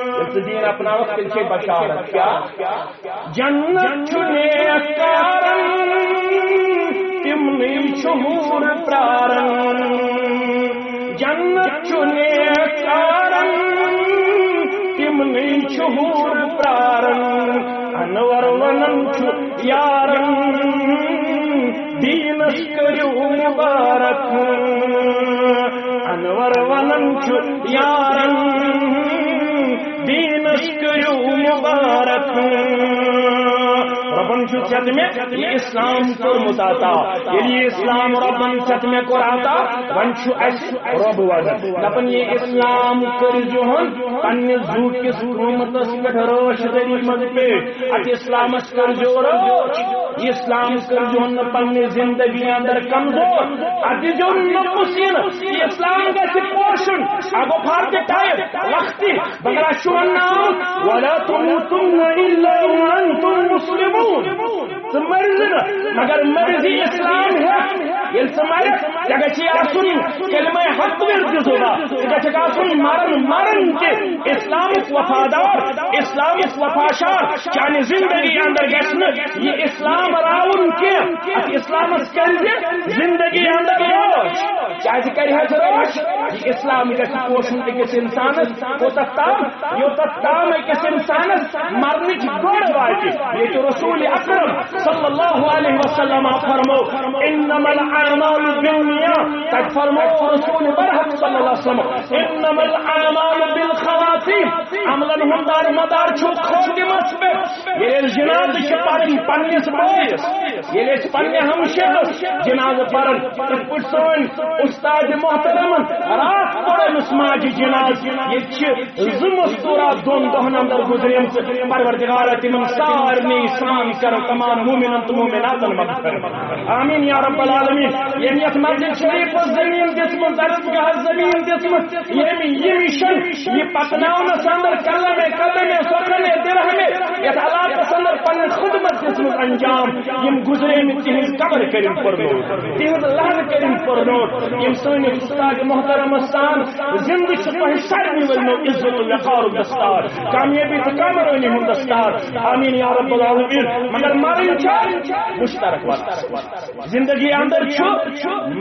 ییٚلہِ ژٕ دین اپناوکھ، تیٚلہِ چھے بشارت۔ کیا؟ جنت چھُ نیک کارن، تِمنٕے چھُ حور پرارن۔ جنت چھُ نیک کارن، تِمنٕے چھُ حور پرارن۔ انور ونان چھُ یارن، دینس کٔرِو مبارک۔ انور ونان چھُ یارن، دینس کٔرِو مبارک۔ رۄبن چھُ ژےٚ تہٕ مےٚ یہِ اسلام کوٚرمُت عطا۔ ییٚلہِ یہِ اسلام رۄبن ژےٚ تہٕ مےٚ کوٚر عطا، وۄنۍ چھُ اَسہِ رۄب ونان، دپان، یہِ اسلام کٔرۍزِہون پننہِ زُو کِس قۭمتس پٮ۪ٹھ رٲچھ دٲری منٛز پیش۔ اتھ اسلامس کٔرۍزیو رٲچھ، یہِ اسلام کٔرۍزیو نہٕ پننہِ زندگی اندر کمزور، اتھ دیٖزیو نہٕ پُس یِنہٕ۔ یہِ اسلام گژھِ پوشُن۔ I go for the time، وقتی، مگر اَسہِ چھُ وننہٕ آمُت، ولا تموتن الا وانتم مسلمون۔ ژٕ مٔرۍ زِ نہٕ، مگر مٔرۍ زِ اسلام ہٮ۪تھ۔ ییٚلہِ ژٕ مرکھ، ژےٚ گژھی آسُن کلمہ حق ورد زبان، ژٕ گژھکھ آسُن مرن مرن تہِ اسلامُک وفادار، اسلامُک وفاشار۔ چانہِ زندگی اندر گژھِ نہٕ یہِ اسلام راوُن کینٛہہ۔ اتھ اسلامس کٔرۍ زِ زندگی اندر رٲچھ۔ کیازِ کرِ حظ رٲچھ؟ یہِ اسلام گژھِ پوشُن أکِس انسانس کوتاہ تام، یوتاہ تام أکِس انسانس مرنٕچ گۄڈ واتہِ۔ ییٚتہِ رسول اکرم صلی اللہ علیہ وسلم فرمو، انما الاعمال بالنیات۔ تتہِ فرمو رسول برحق صلی اللہ علیہ وسلم، انما الاعمال بالخواتیم۔ عملن ہُنٛد دار مدار چھُ خاتمس پٮ۪ٹھ۔ ییٚلہِ أسۍ جنازٕ چھِ پرٕنۍ پننِس بٲیِس، ییٚلہِ أسۍ پننہِ ہمشیرس جنازٕ پرن، تِتھ پٲٹھۍ سٲنۍ استاد محترمن راتھ پوٚر أمِس ماجہِ جنازٕ۔ ییٚتہِ چھِ زٕ مستورات دۄن دۄہن اندر گُزریمژٕ۔ پروردگارا، تِمن سارنٕے سان کر تمام مومنن تہٕ مومناتن مغفرت۔ آمین یا رب العالمین۔ ییٚمۍ یتھ مسجد شریفس زمین دِژمٕژ، درسگاہس زمین دِژمٕژ، ییٚمۍ یہِ مشن، یہِ پکناونس اندر قلمے قدمے سخنے درہمے یتھ علاقس اندر پنٕنۍ خدمت دِژمٕژ انجام، یِم گُزریمٕتۍ، تِہنٛز قبر کٔرِن پرنوٹ، تِہنٛز لہن کٔرِن پرنوٹ، یِم سٲنِس استاد محترمس سان زندٕ چھِ، تۄہہِ سارنٕے ؤلمو عزت و وقارُک دستار، کامیٲبی تہٕ کامرٲنی ہُنٛد دستار۔ آمین یا رب العالمین۔ مگر مرٕنۍ چھا مشترک وقت۔ زندگی اندر چھُ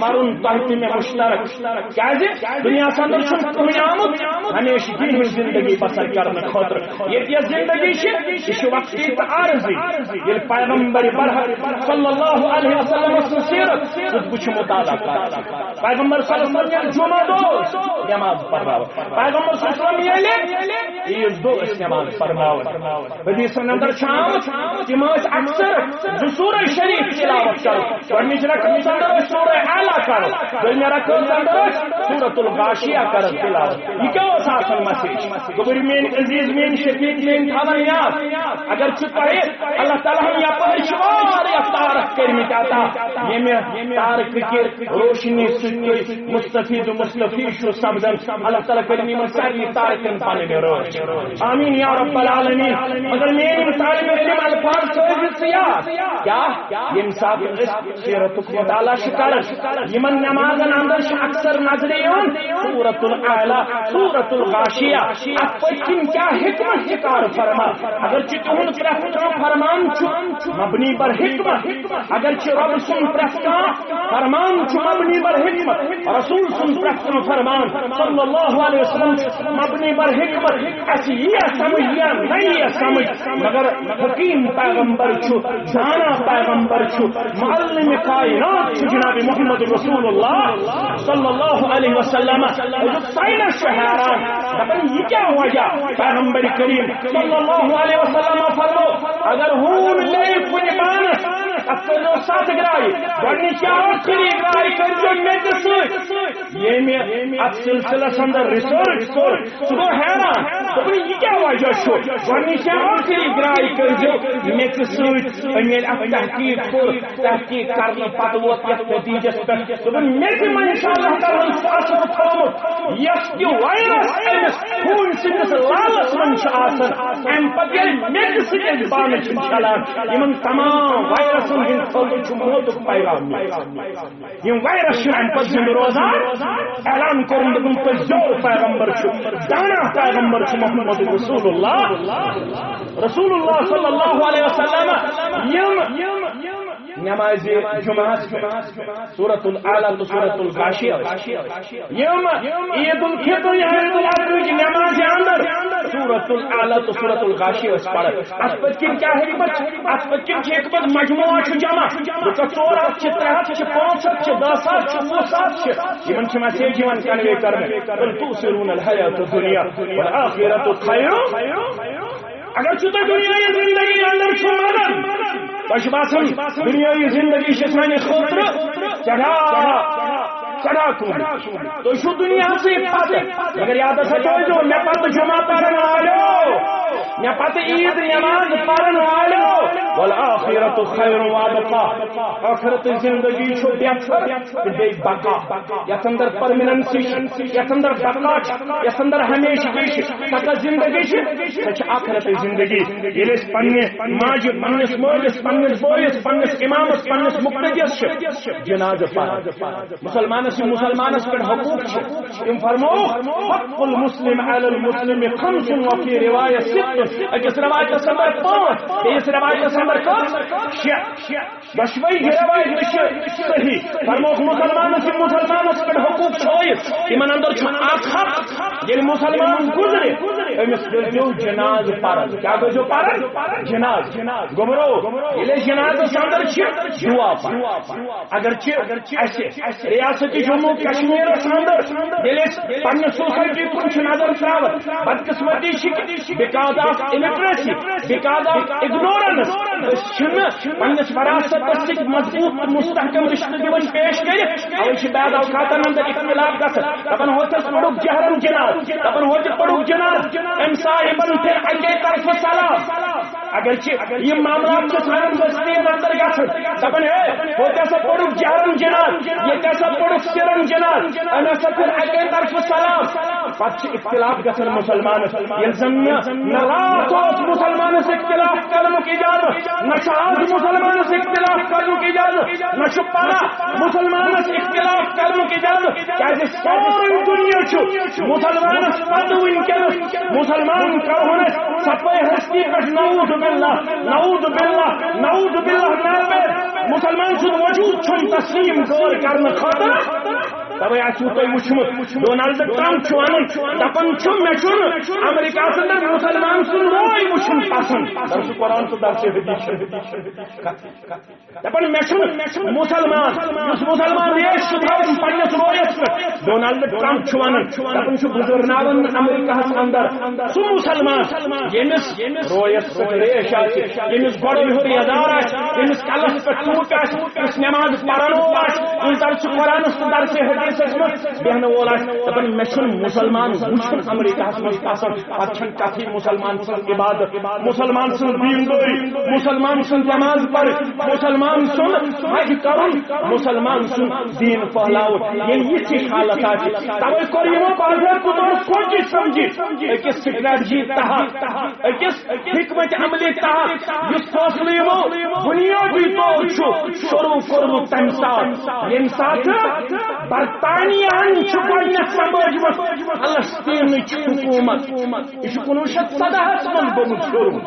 مرُن تۄہہِ تہٕ مےٚ مشترک۔ کیازِ؟ دنیاہس اندر چھُنہٕ کٕہٕنۍ آمُت ہمیشگی ہٕنٛز زندگی بسر کرنہٕ خٲطرٕ۔ ییٚتہِ یۄس زندگی چھِ، یہِ چھِ وقتی تہٕ عارضی۔ ییٚلہِ پیغمبر برحق صلی اللہ علیہ وسلم سٕنٛز سیرت تہٕ وٕچھ مطالعہ کر۔ پیغمبر صلی اللہ علیہ وسلم ییٚلہِ جمعہ دۄہ اوس، نماز پرناوان۔ پیغمبر صلی اللہ علیہ وسلم ییٚلہِ عیٖد دۄہ ٲسۍ نماز پرناوان۔ حدیثن اندر چھُ آمُت، تِم ٲسۍ اکثر زٕ سورہ شریف تلاوت کران۔ گۄڈٕنِچ رکعت اندر ٲسۍ سورہ اعلیٰ کران، دوٚیمہِ رکعت اندر ٲسۍ سورۃ الغاشیہ کران تلاوت۔ یہِ کیٛاہ اوس آسان مسیج؟ گوٚبُر میٲنۍ عزیز، میٲنۍ شفیق، میٲنۍ تھاوان یاد۔ اگر چھُ تۄہہِ، اللہ تعالیٰ ہن یپٲرۍ چھِ واریاہ تارک کٔرمٕتۍ عطا، ییٚمہِ تارکہٕ کہِ روشنی سۭتۍ تُہۍ مستفید و مستفید چھُو سپدان۔ اللہ تعالیٰ کٔرِنۍ یِمن سارنٕے تارکن پنٕنۍ رٲچھ۔ آمین یا رب العالمین۔ مگر میٲنۍ یِم طالب علم الفاظ تھٲوزِ ژٕ یاد۔ کیٛاہ؟ ییٚمہِ ساتہٕ أسۍ سیرتُک مطالعہ چھِ کران، یِمن نمازن اندر چھِ اکثر نظرِ یِوان سورۃ الاعلیٰ، سورۃ الغاشیہ۔ اتھ پٔتۍ کِنۍ کیٛاہ حکمت چھِ کار فرما؟ اگر چھُ تِہُنٛد پرٛٮ۪تھ کانٛہہ فرمان چھُ مبنی بر حکمت، اگر چھُ رب سُنٛد پرٛٮ۪تھ کانٛہہ فرمان چھُ مبنی بر حکمت، رسول سُنٛد پرٛٮ۪تھ کانٛہہ فرمان صلی اللہ علیہ وسلم چھُ مبنی بر حکمت۔ اَسہِ یِیہِ سمجھ یا نہ یِیہِ سمجھ، مگر حکیم پیغمبر چھُ، دانا پیغمبر چھُ، معلم کائنات چھُ جناب محمد رسول اللہ صلی اللہ علیہ وسلم۔ أزیُک سائنس چھُ حیران، دپان یہِ کیٛاہ وجہ؟ پیغمبر کریم صلی اللہ علیہ وسلم فرمو، اگر ہوٗن لے کُنہِ بانس، تتھ کٔرۍزیو ستھ گرایہِ، گۄڈٕنِچ یا ٲخری گراے کٔرۍزیو میٚژِ سۭتۍ۔ ییٚمہِ اتھ سلسلس اندر ریسرچ کوٚر، سُہ گوٚو حیران، دوٚپُن، یہِ کیٛاہ وجہ چھُ؟ گۄڈٕنِچ یا ٲخری گراے کٔرۍزیو میٚژِ سۭتۍ۔ أمۍ ییٚلہِ اتھ تحقیق کوٚر، تحقیق کرنہٕ پتہٕ ووت یتھ نتیجس پٮ۪ٹھ، دوٚپُن، میٚژِ منٛز چھُ اللہ تعالیٰ ہن سُہ اثر تھوٚومُت، یۄس تہِ وایرس أمِس ہوٗنۍ سٕنٛدِس لالس منٛز چھُ آسان، امہِ پتہٕ ییٚلہِ میٚژِ سۭتۍ أسۍ بانہٕ چھِ چھلان، یِمن تمام وایرسن ہٕنٛدۍ خٲطرٕ چھُ موتُک پیغام میلان۔ یِم وایرس چھِ امہِ پتہٕ زِندٕ روزان۔ اعلان کوٚرُن، دوٚپُن، پٔزیور پیغمبر چھُ، دانا پیغمبر چھُ محمد رسول اللہ۔ رسول اللہ صلی اللہ علیہ وسلم یِم نمازِ جمعہ سورۃ الاعلیٰ تہٕ سورۃ الغاشیہ ٲسۍ، یِم عید الفطر یا عید الاضحیٰ نمازِ اندر سورۃ الاعلیٰ تہٕ سورۃ الغاشیہ ٲسۍ پران۔ اتھ پٔتۍ کِنۍ کیٛاہ حکمت چھِ؟ اتھ پٔتۍ کِنۍ چھِ حکمت، مجموعہ چھُ جمع۔ لُکھ ژور ہتھ چھِ، ترٛےٚ ہتھ چھِ، پانٛژھ ہتھ چھِ، دَہ ساس چھِ، وُہ ساس چھِ، یِمن چھِ مسیج یِوان کنوے کرنہٕ۔ بل تؤثرون الحیات الدنیا والآخرۃ خیر۔ اگر چھُ تۄہہِ دُنیٲیی زندگی اندر چھُ مگن، تۄہہِ چھُ باسان دُنیٲیی زندگی چھِ سانہِ خٲطرٕ سٮ۪ٹھاہ، سٮ۪ٹھاہ قۭمتی۔ تُہۍ چھِو دُنیاہسٕے پتہٕ، مگر یاد ہسا تھٲوزیو، مےٚ پتہٕ جمعہ پرن والٮ۪و، مےٚ پتہٕ عید نماز پرن والٮ۪و، والآخرۃ خیر وابقیٰ، ٲخرتٕچ زندگی چھُ بہتر تہٕ بیٚیہِ بقا۔ یتھ اندر پرمیننسی چھِ، یتھ اندر بقا چھِ، یتھ اندر ہمیشگی چھِ، سۄ کۄس زندگی چھِ؟ سۄ چھِ آخرتٕچ زندگی۔ ییٚلہِ أسۍ پننہِ ماجہِ، پننِس مٲلِس، پننِس بٲیِس، پننِس امامس، پننِس مقتدیس چھِ جنازٕ پران۔ مسلمانس یِم مسلمانس پٮ۪ٹھ حقوق چھِ، تِم فرموو، حق المسلم علی المسلم خمس، وفی روایت ست۔ أکِس روایتس اندر پانٛژھ، بیٚیِس روایتس اندر کٔژ؟ شےٚ۔ دۄشوے روایتہٕ چھِ صحیح۔ فرمووُکھ، مسلمانس یِم مسلمانس پٮ۪ٹھ حقوق چھٲوِتھ، تِمن اندر چھُ اکھ حق، ییٚلہِ مسلمان گُزرِ، أمِس کٔرۍزیو جنازٕ پرن۔ کیٛاہ کٔرۍزیو پرن؟ جنازٕ۔ گوٚبرو، ییٚلہِ أسۍ جنازس اندر چھِ دعا پران۔ اگرچہِ اسہِ ریاست جموں کشمیرس اندر ییٚلہِ أسۍ پننہِ سوسائٹی کُن چھِ نظر تراوان، بدقسمتی چھِ کہِ because of illiteracy، because of ignorance، أسۍ چھِنہٕ پننِس وراثتس سۭتۍ مضبوط تہٕ مستحکم رشتہٕ دِوان پیش کٔرِتھ۔ اوے چھِ بعض اوقاتن اندر اختلاف گژھان، دپان ہوتھس پوٚرُکھ جہرن جناز، دپان ہوتہِ پوٚرُکھ جناز، أمۍ صاحبن تہِ اکے طرفہٕ سلام۔ اگرچہِ یِم معاملات چھِ سانٮ۪ن بستین اندر گژھان، دپان، ہے، ہوتہِ ہسا پوٚرُکھ جہرن جناز، ییٚتہِ ہسا پوٚرُکھ سرن جناز، أمۍ ہسا کوٚر اکے طرفہٕ سلام۔ پتہٕ چھِ اختلاف گژھان مسلمانس۔ ییٚلہِ زن نہٕ، نہ راتھ اوس مسلمانس اختلاف کرنُک اجازت، نہ چھُ آز مسلمانس اختلاف کرنُک اجازت، نہ چھُ پگاہ مسلمانس اختلاف کرنُک اجازت۔ کیازِ سورُے دُنیا چھُ مسلمانس پتہٕ وٕنکیٚنس۔ مسلمان کرہون أسۍ ژۄپٲرۍ ہستی پٮ۪ٹھ، نعوذ باللہ، نعوذ باللہ، نعوذ باللہ، نعوذ۔ مسلمان سُنٛد وجود چھُنہٕ تسلیم غٲر کرنہٕ خٲطرٕ۔ توے آسِوٕ تۄہہِ وُچھمُت، ڈونلڈ ٹرمپ چھُ ونان، دپان چھُ، مےٚ چھُنہٕ امریکہ اندر مسلمان سُنٛد روے وُچھُن پسند۔ درس قرآن تہٕ درس حدیث۔ دپان مےٚ چھُنہٕ مسلمان، یُس مسلمان ریش چھُ تھاوان پننِس رویس پٮ۪ٹھ۔ ڈونلڈ ٹرمپ چھُ ونان، دپان چھُ، بہٕ زرناون نہٕ امریکہس اندر سُہ مسلمان، ییٚمِس رویس پٮ۪ٹھ ریش آسہِ، ییٚمِس گۄڈٕ ہیوٚر یزار آسہِ، ییٚمِس کلس پٮ۪ٹھ ٹوٗپۍ آسہِ، یُس نماز پرن وول آسہِ، یُس درس قرآنس تہٕ درس حدیثس منٛز بیہنہٕ وول آسہِ۔ دپان مےٚ چھُنہٕ مسلمان وُچھُن امریکہس منٛز پسند۔ پتہٕ چھنہٕ کتھٕے مسلمان سٕنٛز عبادت، مسلمان سٕنٛز دیندٲری، مسلمان سٕنٛز نماز پرٕنۍ، مسلمان سُنٛد حج کرُن، مسلمان سُنٛد دین پھہلاوُن۔ ییٚلہِ یِژھ ہِش حالت آسہِ، توے کوٚر یِمو باضٲبطہٕ طور سوٗنچِتھ سمجھِتھ أکِس سٹریٹجی تحت، أکِس حکمت عملی تحت یُس فٲصلہٕ یِمو بنیٲدی طور چھُ شروع کوٚرمُت تمہِ ساتہٕ، ییٚمہِ ساتہٕ برطانیہ ہن چھُ گۄڈٕنیتھ سمبٲجمٕژ فلسطینٕچ حکوٗمت۔ یہِ چھُ کُنوُہ شیٚتھ ژۄدہَس منٛز گوٚمُت شروع۔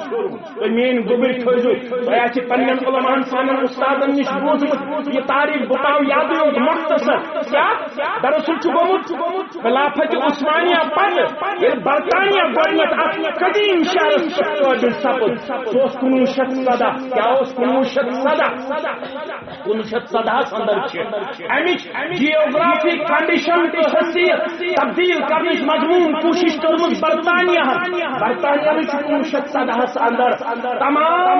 تُہۍ میٲنۍ گوٚبٕرۍ تھٲیزیو، تۄہہِ آسہِ پننٮ۪ن علماہن، سانٮ۪ن استادن نِش بوٗزمُت یہِ تاریخ۔ بہٕ تھاوٕ یادٕے یوت مختصر۔ کیٛاہ؟ دراصل چھُ گوٚمُت خلافت عثمانیہ پتہٕ، ییٚلہِ برطانیہ گۄڈٕنیتھ اتھ قدیٖم شہرس پٮ۪ٹھ قٲبض سپُد، سُہ اوس کُنوُہ شیٚتھ ژۄدہ۔ کیٛاہ اوس؟ کُنوُہ شیٚتھ ژۄدہ۔ کُنوُہ شیٚتھ ژۄدہَس اندر چھِ امِچ جیوگرافی کنڈیشن تہٕ حیثیت تبدیل کرنٕچ مضمون کوٗشش کٔرمٕژ برطانیہ ہن۔ برطانیہ ہن چھُ کُنوُہ شیٚتھ ژۄدہَس اندر تمام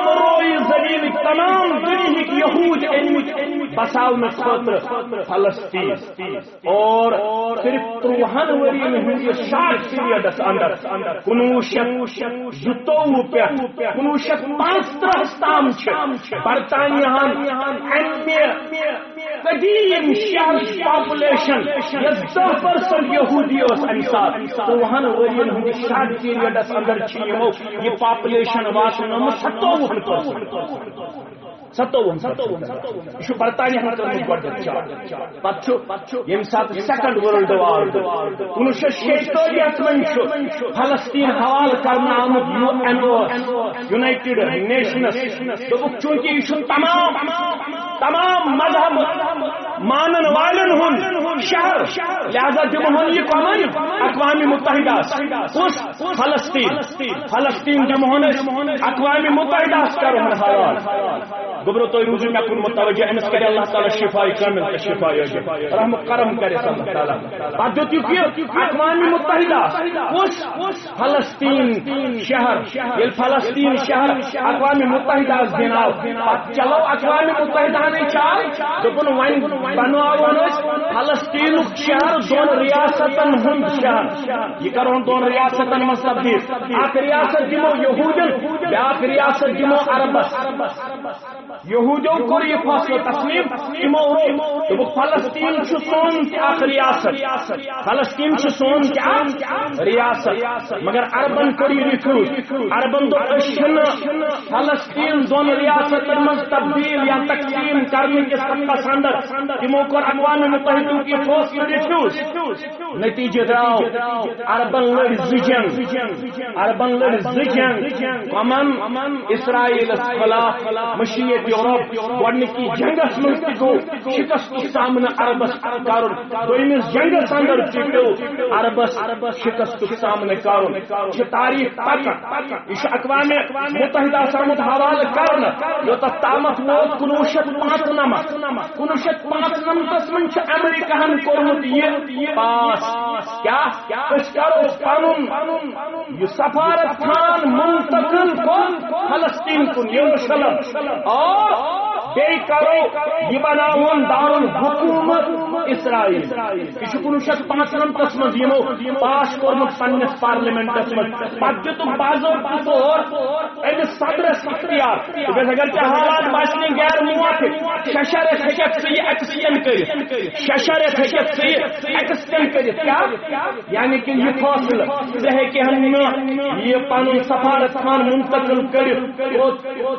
روی زمینٕکۍ، تمام دُنیہٕکۍ یہوٗد أنمٕتۍ بساونہٕ خٲطرٕ فلسطین۔ اور صرف ترٛوہن ؤرین ہٕنٛدِس شارٹ پیریڈس اندر، کُنوُہ شیٚتھ زٕتووُہ پٮ۪ٹھ کُنوُہ شیٚتھ پانٛژترٕٛہس تام چھِ برطانیہ ہن امہِ قدیم شہر پاپولیشن، یس دہ پرسنٹ یہودی اوس امہِ ساتہٕ، ترٛوہن ؤرین ہٕنٛدِس شارٹ پیریڈس اندر چھِ یِمو یہِ پاپولیشن واتنٲومٕژ ستووُہن پرسنٹ۔ ستووُہن، ستووُہن۔ یہِ چھُ برطانیہ ہن کٔرمٕژ گۄڈٕنیتھ چاپ۔ پتہٕ چھُ، پتہٕ چھُ ییٚمہِ ساتہٕ سیکنڈ ورلڈ وار گوٚو، کُنوُہ شیٚتھ شیٚیہِ تٲجی منٛز چھُ فلسطین حوالہٕ کرنہٕ آمُت یو این او، یونائٹڈ نیشنز۔ دوٚپُکھ، چوٗنٛکہِ یہِ چھُ تمام، تمام مذہب مانن والٮ۪ن ہُنٛد شہر، لہذا دِمہون یہِ کۄمن؟ اقوام متحدہس۔ کُس؟ فلسطین۔ فلسطین دِمہون أسۍ اقوام متحدہس، کرہون حوالہٕ۔ گوٚبرو، تُہۍ روٗزِو مےٚ کُن متوجہ، أمِس کرِ اللہ تعالیٰ شفاء کامل تہٕ شفاء عاجل۔ رحم و کرم کرٮ۪س اللہ تعالیٰ۔ پتہٕ دیُت یہِ کہِ اقوام متحدہ، کُس؟ فلسطین شہر۔ ییٚلہِ فلسطین شہر اقوام متحدہس دِنہٕ آو، پتہٕ چلو اقوام متحدہنٕے چال، دوٚپُن، وۄنۍ بناوون أسۍ فلسطینُک شہر دۄن ریاستن ہُنٛد شہر۔ یہِ کرون دۄن ریاستن منٛز تبدیل۔ اکھ ریاست دِمو یہودین، بیاکھ ریاست دِمو عربس۔ یہودیو کوٚر یہِ فٲصلہٕ تسلیم، تِمو روٚٹ، دوٚپُکھ، فلسطین چھُ سون تہِ اکھ ریاست، فلسطین چھُ سون تہِ اکھ ریاست۔ مگر عربن کوٚر یہِ ریفیوز۔ عربن دوٚپ، أسۍ چھِنہٕ فلسطین دۄن ریاستن منٛز تبدیل یا تقسیٖم کرنہٕ کِس حقس اندر۔ تِمو کوٚر اقوام متحدہُک یہِ فٲصلہٕ ریفیوز۔ نتیجہ درٛاو، عربن لٔڑۍ زٕ جنگ۔ عربن لٔڑۍ زٕ جنگ، کمن؟ اسرائیلس خلاف۔ مشیت رب، گۄڈنِکی جنگس منٛز تہِ گوٚو شکستُک سامنہٕ عربس کرُن۔ دوٚیمِس جنگس اندر تہِ پیوٚو عربس شکستُک سامنہٕ کرُن۔ چھِ تاریخ پکان۔ یہِ چھُ اقوام متحدہس آمُت حوالہٕ کرنہٕ، یوٚتتھ تامتھ ووت کُنوُہ شیٚتھ پانٛژنمتھ۔ کُنوُہ شیٚتھ پانٛژنمتس منٛز چھُ امریکہن کوٚرمُت یہِ پاس۔ کیٛاہ؟ أسۍ کرو پنُن یہِ سفارت خان منتقل کوٚت؟ فلسطین کُن، یروشلم۔ اور بیٚیہِ کرو یہِ بناوُن دارالحکومت اسرائیل۔ یہِ چھُ کُنوُہ شیٚتھ پانٛژنمتس منٛز یِمو پاس کوٚرمُت پننِس پارلیمنٹس منٛز۔ پتہٕ دیُتُکھ باضٲبطہٕ طور أمِس صدرس اختیار۔ دوٚپُس، اگر ژےٚ حالات باسنہِ غیر موافق، شےٚ شےٚ رٮ۪تھ ہیٚککھ ژٕ یہِ ایکسٹینڈ کٔرِتھ۔ شےٚ شےٚ رٮ۪تھ ہیٚککھ ژٕ یہِ ایکسٹینڈ کٔرِتھ۔ کیٛاہ؟ یعنی کہِ یہِ فٲصلہٕ، ژٕ ہیٚکہِ ہن نہٕ یہِ پنُن سفارت خان منتقل کٔرِتھ۔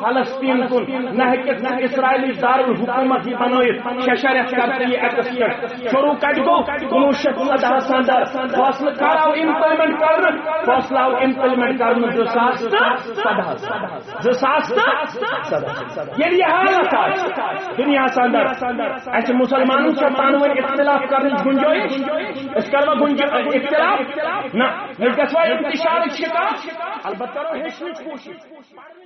فلسطین کُن، نہ ہیٚککھ ژٕ اسرائیلی دارالحکومت یہِ بنٲیِتھ شےٚ شےٚ رٮ۪تھ کرتہٕ یہِ ایکسٹینڈ۔ شروع کتہِ گوٚو؟ کُنوُہ شیٚتھ ژۄدہَس اندر۔ فٲصلہٕ کر آو امپلیمنٹ کرنہٕ؟ فٲصلہٕ آو امپلیمنٹ کرنہٕ زٕ ساس تہٕ ژۄدہَس۔ زٕ ساس تہٕ ژۄدہَس۔ ییٚلہِ یہِ حالت آسہِ دُنیاہس اندر، اسہِ مسلمانن چھا پانہٕ ؤنۍ اختلاف کرنٕچ گنجٲیش؟ أسۍ کروا گنج-، اختلاف؟ نہ۔ أسۍ گژھوا انتشارٕچ شکار؟ البتہ کرو ہیٚچھنٕچ کوٗشش۔